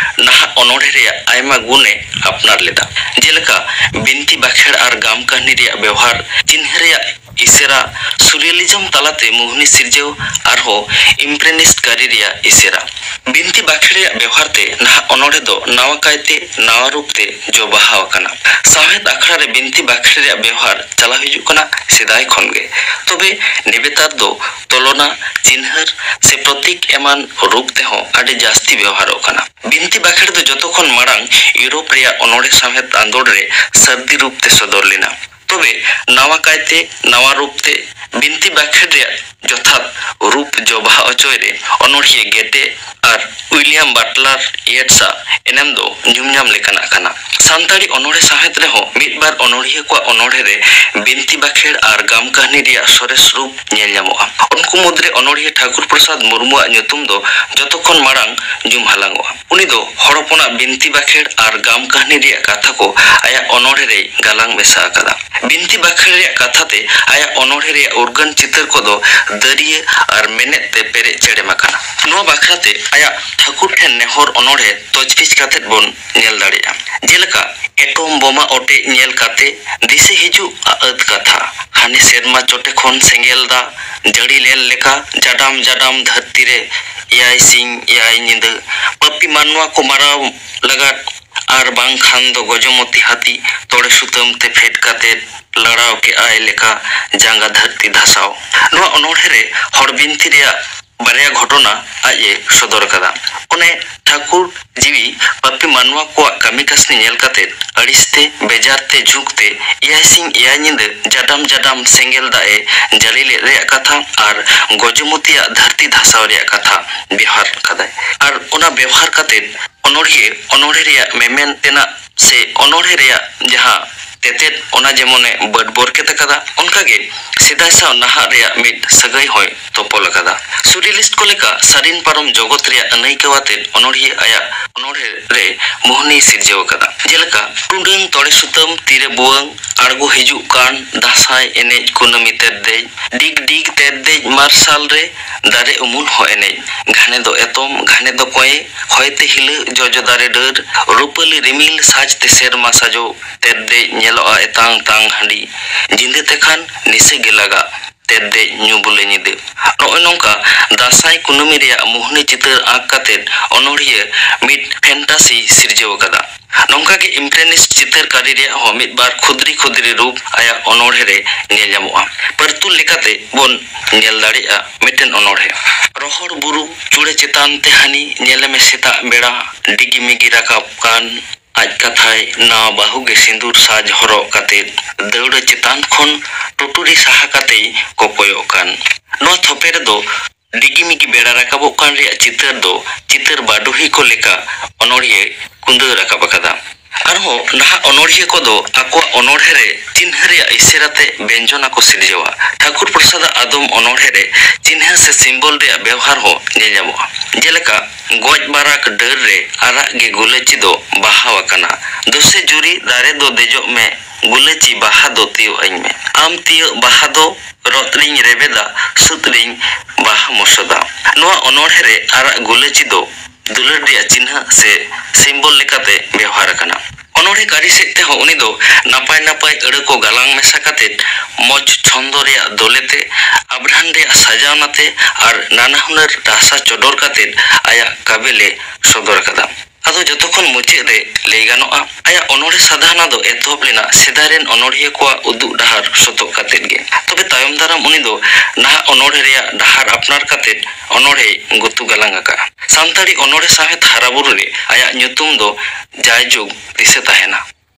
ᱱᱟᱦᱟᱜ ᱚᱱᱚᱬᱦᱮ ᱨᱮᱭᱟᱜ ᱟᱭᱢᱟ ᱜᱩᱱᱮ ᱟᱯᱱᱟᱨ ᱞᱮᱫᱟ᱾ ᱡᱮᱞᱮᱠᱟ, ᱵᱤᱱᱛᱤ ᱵᱟᱠᱷᱮᱲ ᱟᱨ ᱜᱟᱢ ᱠᱟᱹᱦᱱᱤ ᱨᱮᱭᱟᱜ ᱵᱮᱣᱦᱟᱨ, ᱪᱤᱱᱦᱟᱹ ᱨᱮᱭᱟᱜ ᱤᱥᱮᱨᱟ, surrealism ᱛᱟᱞᱟᱛᱮ ᱢᱳᱦᱱᱤ ᱥᱤᱨᱡᱟᱹᱣ, ᱟᱨᱦᱚᱸ impressionist ᱠᱟᱹᱨᱤ ᱨᱮᱭᱟᱜ ᱤᱥᱮᱨᱟ᱾ ᱵᱤᱱᱛᱤ ᱵᱟᱠᱷᱮᱲ ᱨᱮᱭᱟᱜ ᱵᱮᱣᱦᱟᱨ ᱛᱮ ᱱᱟᱦᱟᱜ ᱚᱱᱚᱬᱦᱮ ᱫᱚ ᱱᱟᱣᱟ ᱠᱟᱭᱛᱮ ᱱᱟᱣᱟ ᱨᱩᱯ ᱛᱮ ᱡᱚ ᱵᱟᱦᱟ ᱟᱠᱟᱱᱟ᱾ ᱥᱟᱶᱦᱮᱫ ᱟᱠᱷᱲᱟ ᱨᱮ ᱵᱤᱱᱛᱤ ᱵᱟᱠᱷᱮᱲ ᱨᱮᱭᱟᱜ ᱵᱮᱣᱦᱟᱨ ᱪᱟᱞᱟᱣ ᱦᱤᱡᱩᱜ ᱠᱟᱱᱟ ᱥᱮᱫᱟᱭ ᱠᱷᱚᱱ ᱜᱮ᱾ ᱛᱚᱵᱮ ᱱᱮᱵᱮᱛᱟᱨ ᱫᱚ ᱛᱚᱞᱚᱱᱟ, ᱪᱤᱱᱦᱟᱹᱨ ᱥᱮ ᱯᱨᱚᱛᱤᱠ ᱮᱢᱟᱱ ᱨᱩᱯ ᱛᱮᱦᱚᱸ ᱟᱹᱰᱤ ᱡᱟᱹᱥᱛᱤ ᱵᱮᱣᱦᱟᱨᱚᱜ ᱠᱟᱱᱟ᱾ ᱵᱤᱱᱛᱤ ᱵᱟᱠᱷᱮᱲ ᱫᱚ ᱡᱚᱛᱚ ᱠᱷᱚᱱ ᱢᱟᱲᱟᱝ ᱤᱭᱩᱨᱳᱯ ᱨᱮᱭᱟᱜ ᱚᱱᱚᱬᱦᱮ ᱥᱟᱶᱦᱮᱫ ᱟᱸᱫᱳᱲ ᱨᱮ ᱥᱟᱹᱨᱫᱤ ᱨᱩᱯ ᱛᱮ ᱥᱚᱫᱚᱨ ᱞᱮᱱᱟ᱾ ᱛᱚᱵᱮ ᱱᱟᱣᱟ ᱠᱟᱭᱛᱮ ᱱᱟᱣᱟ ᱨᱩᱯ ᱛᱮ ᱵᱤᱱᱛᱤ ᱵᱟᱠᱷᱮᱲ ᱨᱮᱭᱟᱜ ᱡᱚᱛᱷᱟᱛ ᱨᱩᱯ ᱡᱚ ᱵᱟᱦᱟ ᱚᱪᱚᱭ ᱨᱮ ᱚᱱᱚᱬᱦᱤᱭᱟᱹ ᱜᱮᱴᱮ ᱟᱨ ᱩᱭᱞᱤᱭᱟᱢ ᱵᱟᱴᱞᱟᱨ ᱭᱮᱴᱥ ᱟᱜ ᱮᱱᱮᱢ ᱫᱚ ᱧᱩᱢ ᱧᱟᱢ ᱞᱮᱠᱟᱱᱟᱜ ᱠᱟᱱᱟ᱾ ᱥᱟᱱᱛᱟᱲᱤ ᱚᱱᱚᱬᱦᱮ ᱥᱟᱶᱦᱮᱫ ᱨᱮᱦᱚᱸ ᱢᱤᱫ ᱵᱟᱨ ᱚᱱᱚᱬᱦᱤᱭᱟᱹ ᱠᱚᱣᱟᱜ ᱚᱱᱚᱬᱦᱮ ᱨᱮ ᱵᱤᱱᱛᱤ ᱵᱟᱠᱷᱮᱲ ᱟᱨ ᱜᱟᱢ ᱠᱟᱹᱦᱱᱤ ᱨᱮᱭᱟᱜ ᱥᱚᱨᱮᱥ ᱨᱩᱯ ᱧᱮᱞ ᱧᱟᱢᱚᱜᱼᱟ᱾ ᱩᱱᱠᱩ ᱢᱩᱫᱽᱨᱮ ᱚᱱᱚᱬᱦᱤᱭᱟᱹ ᱴᱷᱟᱠᱩᱨ ᱯᱨᱚᱥᱟᱫᱽ ᱢᱩᱨᱢᱩᱣᱟᱜ ᱧᱩᱛᱩᱢ ᱫᱚ ᱡᱚᱛᱚ ᱠᱷᱚᱱ ᱢᱟᱲᱟᱝ ᱧᱩᱢ ᱦᱟᱞᱟᱝᱚᱜᱼᱟ᱾ ᱩᱱᱤ ᱫᱚ ᱦᱚᱲ ᱦᱚᱯᱚᱱᱟᱜ ᱵᱤᱱᱛᱤ ᱵᱟᱠᱷᱮᱲ ᱟᱨ ᱜᱟᱢ ᱠᱟᱹᱦᱱᱤ ᱨᱮᱭᱟᱜ ᱠᱟᱛᱷᱟ ᱠᱚ ᱟᱭᱟᱜ ᱚᱱᱚᱬᱦᱮ ᱨᱮᱭ ᱜᱟᱞᱟᱝ ᱢᱮᱥᱟ ᱟᱠᱟᱫᱟ᱾ ᱵᱤᱱᱛᱤ ᱵᱟᱠᱷᱮᱲ ᱨᱮᱭᱟᱜ ᱠᱟᱛᱷᱟ ᱛᱮ ᱟᱭᱟᱜ ᱚᱱᱚᱬᱦᱮ ᱨᱮᱭᱟᱜ ᱩᱨᱜᱟᱹᱱ ᱪᱤᱛᱟᱹᱨ ᱠᱚᱫᱚ ᱫᱟᱹᱨᱭᱟᱹ ᱟᱨ ᱢᱮᱱᱮᱛ ᱛᱮ ᱯᱮᱨᱮᱡ ᱪᱮᱲᱮᱢ ᱟᱠᱟᱱᱟ᱾ ᱱᱚᱣᱟ ᱵᱟᱠᱷᱨᱟ ᱛᱮ ᱟᱭᱟᱜ ᱴᱷᱟᱹᱠᱩᱨ ᱴᱷᱮᱱ ᱱᱮᱦᱚᱨ ᱚᱱᱚᱬᱦᱮ ᱛᱚᱡᱽᱵᱤᱡᱽ ᱠᱟᱛᱮᱫ ᱵᱚᱱ ᱧᱮᱞ ᱫᱟᱲᱮᱭᱟᱜᱼᱟ᱾ ᱡᱮᱞᱮᱠᱟ, ᱮᱴᱚᱢ ᱵᱳᱢᱟ ᱚᱴᱮᱡ ᱧᱮᱞ ᱠᱟᱛᱮ ᱫᱤᱥᱟᱹ ᱦᱤᱡᱩᱜ ᱟᱹᱫ ᱠᱟᱛᱷᱟ, ᱦᱟᱱᱮ ᱥᱮᱨᱢᱟ ᱪᱚᱴᱮ ᱠᱷᱚᱱ ᱥᱮᱸᱜᱮᱞ ᱫᱟᱜ ᱡᱟᱹᱲᱤ ᱞᱮᱱ ᱞᱮᱠᱟ ᱡᱟᱰᱟᱢ ᱡᱟᱰᱟᱢ ᱫᱷᱟᱹᱨᱛᱤ ᱨᱮ ᱮᱭᱟᱭ ᱥᱤᱧ ᱮᱭᱟᱭ ᱧᱤᱫᱟᱹ ᱯᱟᱹᱯᱤ ᱢᱟᱱᱣᱟ ᱠᱚ ᱢᱟᱨᱟᱣ ᱞᱟᱜᱟᱫ, ᱟᱨ ᱵᱟᱝᱠᱷᱟᱱ ᱫᱚ ᱜᱚᱡᱚᱢᱚᱛᱤ ᱦᱟᱹᱛᱤ ᱛᱚᱲᱮ ᱥᱩᱛᱟᱹᱢ ᱛᱮ ᱯᱷᱮᱰ ᱠᱟᱛᱮ ᱞᱟᱲᱟᱣ ᱠᱮᱜᱼᱟᱭ ᱞᱮᱠᱟ ᱡᱟᱸᱜᱟ ᱫᱷᱟᱹᱨᱛᱤ ᱫᱷᱟᱥᱟᱣ᱾ ᱱᱚᱣᱟ ᱚᱱᱚᱬᱦᱮ ᱨᱮ ᱦᱚᱲ ᱵᱤᱱᱛᱤ ᱨᱮᱭᱟᱜ ᱵᱟᱨᱭᱟ ᱜᱷᱚᱴᱚᱱᱟ ᱟᱡ ᱮ ᱥᱚᱫᱚᱨ ᱟᱠᱟᱫᱟ᱾ ᱚᱱᱮ ᱴᱷᱟᱹᱠᱩᱨ ᱡᱤᱣᱤ ᱯᱟᱹᱯᱤ ᱢᱟᱱᱣᱟ ᱠᱚᱣᱟᱜ ᱠᱟᱹᱢᱤ ᱠᱟᱹᱥᱱᱤ ᱧᱮᱞ ᱠᱟᱛᱮ ᱟᱹᱲᱤᱥ ᱛᱮ, ᱵᱮᱡᱟᱨ ᱛᱮ, ᱡᱷᱩᱸᱠ ᱛᱮ ᱮᱭᱟᱭ ᱥᱤᱧ ᱮᱭᱟᱭ ᱧᱤᱫᱟᱹ ᱡᱟᱰᱟᱢ ᱡᱟᱰᱟᱢ ᱥᱮᱸᱜᱮᱞ ᱫᱟᱜ ᱮ ᱡᱟᱹᱲᱤ ᱞᱮᱫ ᱨᱮᱭᱟᱜ ᱠᱟᱛᱷᱟ ᱟᱨ ᱜᱚᱡᱚᱢᱚᱛᱤᱭᱟᱜ ᱫᱷᱟᱹᱨᱛᱤ ᱫᱷᱟᱥᱟᱣ ᱨᱮᱭᱟᱜ ᱠᱟᱛᱷᱟ ᱵᱮᱣᱦᱟᱨ ᱟᱠᱟᱫᱟᱭ᱾ ᱟᱨ ᱚᱱᱟ ᱵᱮᱣᱦᱟᱨ ᱠᱟᱛᱮ ᱚᱱᱚᱬᱦᱤᱭᱟᱹ ᱚᱱᱚᱬᱦᱮ ᱨᱮᱭᱟᱜ ᱢᱮᱢᱮᱱ ᱛᱮᱱᱟᱜ ᱥᱮ ᱚᱱᱚᱬᱦᱮ ᱨᱮᱭᱟᱜ ᱡᱟᱦᱟᱸ ᱛᱮᱛᱮᱫ, ᱚᱱᱟ ᱡᱮᱢᱚᱱᱮ ᱵᱟᱹᱰ ᱵᱚᱨᱠᱮᱛ ᱟᱠᱟᱫᱟ, ᱚᱱᱠᱟᱜᱮ ᱥᱮᱫᱟᱭ ᱥᱟᱶ ᱱᱟᱦᱟᱜ ᱨᱮᱭᱟᱜ ᱢᱤᱫ ᱥᱟᱹᱜᱟᱹᱭ ᱦᱚᱸᱭ ᱛᱚᱯᱚᱞ ᱟᱠᱟᱫᱟ᱾ Surrealist ᱠᱚ ᱞᱮᱠᱟ ᱥᱟᱹᱨᱤᱱ ᱯᱟᱨᱚᱢ ᱡᱚᱜᱚᱛ ᱨᱮᱭᱟᱜ ᱟᱹᱱᱟᱹᱭᱠᱟᱹᱣ ᱟᱛᱮᱫ ᱚᱱᱚᱬᱦᱤᱭᱟᱹ ᱟᱭᱟᱜ ᱚᱱᱚᱬᱦᱮ ᱨᱮ ᱢᱳᱦᱱᱤᱭ ᱥᱤᱨᱡᱟᱹᱣ ᱟᱠᱟᱫᱟ᱾ ᱡᱮᱞᱮᱠᱟ, ᱴᱩᱰᱟᱹᱝ ᱛᱚᱲᱮ ᱥᱩᱛᱟᱹᱢ ᱛᱤᱨᱮ ᱵᱩᱣᱟᱹᱝ, ᱟᱬᱜᱚ ᱦᱤᱡᱩᱜ ᱠᱟᱱ ᱫᱟᱸᱥᱟᱭ ᱮᱱᱮᱡ ᱠᱩᱱᱟᱹᱢᱤ ᱛᱮᱨᱫᱮᱡ, ᱰᱤᱜᱽ ᱰᱤᱜᱽ ᱛᱮᱨᱫᱮᱡ ᱢᱟᱨᱥᱟᱞ ᱨᱮ ᱫᱟᱨᱮ ᱩᱢᱩᱞ ᱦᱚᱸ ᱮᱱᱮᱡ, ᱜᱷᱟᱱᱮ ᱫᱚ ᱮᱛᱚᱢ, ᱜᱷᱟᱱᱮ ᱫᱚ ᱠᱚᱸᱭᱮ, ᱦᱚᱭᱛᱮ ᱦᱤᱞᱟᱹᱜ ᱡᱚᱡᱚ ᱫᱟᱨᱮ ᱰᱟᱹᱨ, ᱨᱩᱯᱟᱹᱞᱤ ᱨᱤᱢᱤᱞ ᱥᱟᱡᱽ ᱛᱮ ᱥᱮᱨᱢᱟ ᱥᱟᱡᱚᱜ, ᱛᱮᱨᱫᱮᱡ ᱧᱮᱞ ᱧᱮᱞᱚᱜᱼᱟ ᱮᱛᱟᱝ ᱛᱟᱝ ᱦᱟᱺᱰᱤ, ᱧᱤᱫᱟᱹ ᱛᱮᱠᱷᱟᱱ ᱱᱤᱥᱟᱹ ᱜᱮ ᱞᱟᱜᱟᱜ, ᱛᱮᱫ ᱫᱮᱡ ᱧᱩ ᱵᱩᱞᱟᱹ ᱧᱤᱫᱟᱹ᱾ ᱱᱚᱜᱼᱚᱭ ᱱᱚᱝᱠᱟ ᱫᱟᱸᱥᱟᱭ ᱠᱩᱱᱟᱹᱢᱤ ᱨᱮᱭᱟᱜ ᱢᱳᱦᱱᱤ ᱪᱤᱛᱟᱹᱨ ᱟᱸᱠ ᱠᱟᱛᱮᱫ ᱚᱱᱚᱲᱦᱤᱭᱟᱹ ᱢᱤᱫ fantasy ᱥᱤᱨᱡᱟᱹᱣ ᱟᱠᱟᱫᱟ᱾ ᱱᱚᱝᱠᱟ ᱜᱮ impressionist ᱪᱤᱛᱟᱹᱨ ᱠᱟᱹᱨᱤ ᱨᱮᱭᱟᱜ ᱦᱚᱸ ᱢᱤᱫ ᱵᱟᱨ ᱠᱷᱩᱫᱽᱨᱤ ᱠᱷᱩᱫᱽᱨᱤ ᱨᱩᱯ ᱟᱭᱟᱜ ᱚᱱᱚᱲᱦᱮ ᱨᱮ ᱧᱮᱞ ᱧᱟᱢᱚᱜᱼᱟ᱾ ᱯᱟᱹᱨᱛᱩᱞ ᱞᱮᱠᱟᱛᱮ ᱵᱚᱱ ᱧᱮᱞ ᱫᱟᱲᱮᱭᱟᱜᱼᱟ ᱢᱤᱫᱴᱮᱱ ᱚᱱᱚᱲᱦᱮ᱾ ᱨᱚᱦᱚᱲ ᱵᱩᱨᱩ ᱪᱩᱲᱟᱹ ᱪᱮᱛᱟᱱ ᱛᱮ ᱦᱟᱹᱱᱤ ᱧᱮᱞᱮ ᱢᱮ ᱥᱮᱛᱟᱜ ᱵᱮᱲᱟ ᱰᱤᱜᱤ ᱢᱤᱜᱤ ᱨᱟᱠᱟᱵ ᱠᱟᱱ᱾ ᱟᱡ ᱠᱟᱛᱷᱟᱭ ᱱᱟᱣᱟ ᱵᱟᱹᱦᱩ ᱜᱮ ᱥᱤᱸᱫᱩᱨ ᱥᱟᱡᱽ ᱦᱚᱨᱚᱜ ᱠᱟᱛᱮ ᱫᱟᱹᱣᱲᱟᱹ ᱪᱮᱛᱟᱱ ᱠᱷᱚᱱ ᱴᱩᱴᱩᱨᱤ ᱥᱟᱦᱟ ᱠᱟᱛᱮᱭ ᱠᱚᱠᱚᱭᱚᱜ ᱠᱟᱱ᱾ ᱱᱚᱣᱟ ᱛᱷᱚᱯᱮ ᱨᱮᱫᱚ ᱰᱤᱜᱤ ᱢᱤᱜᱤ ᱵᱮᱲᱟ ᱨᱟᱠᱟᱵᱚᱜ ᱠᱟᱱ ᱨᱮᱭᱟᱜ ᱪᱤᱛᱟᱹᱨ ᱫᱚ ᱪᱤᱛᱟᱹᱨ ᱵᱟᱰᱚᱦᱤ ᱠᱚ ᱞᱮᱠᱟ ᱚᱱᱚᱲᱦᱤᱭᱟᱹ ᱠᱩᱸᱫᱟᱹᱣ ᱨᱟᱠᱟᱵ ᱟᱠᱟᱫᱟ᱾ ᱟᱨᱦᱚᱸ ᱱᱟᱦᱟᱜ ᱚᱱᱚᱲᱦᱤᱭᱟᱹ ᱠᱚᱫᱚ ᱟᱠᱚᱣᱟᱜ ᱚᱱᱚᱲᱦᱮ ᱨᱮ ᱪᱤᱱᱦᱟᱹ ᱨᱮᱭᱟᱜ ᱤᱥᱟᱹᱨᱟ ᱛᱮ ᱵᱮᱧᱡᱚᱱᱟ ᱠᱚ ᱥᱤᱨᱡᱟᱹᱣᱟ᱾ ᱴᱷᱟᱹᱠᱩᱨ ᱯᱨᱚᱥᱟᱫᱟᱜ ᱟᱫᱚᱢ ᱚᱱᱚᱲᱦᱮ ᱨᱮ ᱪᱤᱱᱦᱟᱹ ᱥᱮ symbol ᱨᱮᱭᱟᱜ ᱵᱮᱣᱦᱟᱨ ᱦᱚᱸ ᱧᱮᱞ ᱧᱟᱢᱚᱜᱼᱟ᱾ ᱡᱮᱞᱮᱠᱟ, ᱜᱚᱡ ᱵᱟᱨᱟᱠ ᱰᱟᱹᱨ ᱨᱮ ᱟᱨᱟᱜ ᱜᱮ ᱜᱩᱞᱟᱹᱪᱤ ᱫᱚ ᱵᱟᱦᱟᱣ ᱟᱠᱟᱱᱟ᱾ ᱫᱩᱥᱮ ᱡᱩᱨᱤ ᱫᱟᱨᱮ ᱫᱚ ᱫᱮᱡᱚᱜ ᱢᱮ, ᱜᱩᱞᱟᱹᱪᱤ ᱵᱟᱦᱟ ᱫᱚ ᱛᱤᱭᱳᱜ ᱟᱹᱧ ᱢᱮ᱾ ᱟᱢ ᱛᱤᱭᱳᱜ ᱵᱟᱦᱟ ᱫᱚ ᱨᱚᱫ ᱨᱤᱧ ᱨᱮᱵᱮᱫᱟ, ᱥᱩᱫ ᱨᱤᱧ ᱵᱟᱦᱟ ᱢᱚᱥᱚᱫᱟ᱾ ᱱᱚᱣᱟ ᱚᱱᱚᱲᱦᱮ ᱨᱮ ᱟᱨᱟᱜ ᱜᱩᱞᱟᱹᱪᱤ ᱫᱚ ᱫᱩᱞᱟᱹᱲ ᱨᱮᱭᱟᱜ ᱪᱤᱱᱦᱟᱹ ᱥᱮ symbol ᱞᱮᱠᱟᱛᱮ ᱵᱮᱣᱦᱟᱨ ᱟᱠᱟᱱᱟ᱾ ᱚᱱᱚᱲᱦᱮ ᱠᱟᱹᱨᱤ ᱥᱮᱫ ᱛᱮᱦᱚᱸ ᱩᱱᱤ ᱫᱚ ᱱᱟᱯᱟᱭ ᱱᱟᱯᱟᱭ ᱟᱹᱲᱟᱹ ᱠᱚ ᱜᱟᱞᱟᱝ ᱢᱮᱥᱟ ᱠᱟᱛᱮ ᱢᱚᱡᱽ ᱪᱷᱚᱱᱫᱚ ᱨᱮᱭᱟᱜ ᱫᱚᱞᱮᱛᱮ ᱟᱵᱷᱨᱟᱱ ᱨᱮᱭᱟᱜ ᱥᱟᱡᱟᱣᱱᱟ ᱛᱮ ᱟᱨ ᱱᱟᱱᱟ ᱦᱩᱱᱟᱹᱨ ᱨᱟᱥᱟ ᱪᱚᱰᱚᱨ ᱠᱟᱛᱮ ᱟᱭᱟᱜ ᱠᱟᱵᱮᱞᱮ ᱥᱚᱫᱚᱨ ᱟᱠᱟᱫᱟ᱾ ᱟᱫᱚ ᱡᱚᱛᱚ ᱠᱷᱚᱱ ᱢᱩᱪᱟᱹᱫ ᱨᱮ ᱞᱟᱹᱭ ᱜᱟᱱᱚᱜᱼᱟ, ᱟᱭᱟᱜ ᱚᱱᱚᱲᱦᱮ ᱥᱟᱫᱷᱟᱱᱟ ᱫᱚ ᱮᱛᱚᱦᱚᱵ ᱞᱮᱱᱟ ᱥᱮᱫᱟᱭ ᱨᱮᱱ ᱚᱱᱚᱲᱦᱤᱭᱟᱹ ᱠᱚᱣᱟᱜ ᱩᱫᱩᱜ ᱰᱟᱦᱟᱨ ᱥᱚᱛᱚᱜ ᱠᱟᱛᱮ ᱜᱮ᱾ ᱛᱚᱵᱮ ᱛᱟᱭᱚᱢ ᱫᱟᱨᱟᱢ ᱩᱱᱤ ᱫᱚ ᱱᱟᱦᱟᱜ ᱚᱱᱚᱲᱦᱮ ᱨᱮᱭᱟᱜ ᱰᱟᱦᱟᱨ ᱟᱯᱱᱟᱨ ᱠᱟᱛᱮ ᱚᱱᱚᱲᱦᱮᱭ ᱜᱩᱛᱩ ᱜᱟᱞᱟᱝ ᱟᱠᱟᱫᱼᱟ᱾ ᱥᱟᱱᱛᱟᱲᱤ ᱚᱱᱚᱲᱦᱮ ᱥᱟᱶᱦᱮᱫ ᱦᱟᱨᱟᱵᱩᱨᱩ ᱨᱮ ᱟᱭᱟᱜ ᱧᱩᱛᱩᱢ ᱫᱚ ᱡᱟᱭᱡᱩᱜᱽ ᱫᱤᱥᱟᱹ ᱛᱟᱦᱮᱱᱟ᱾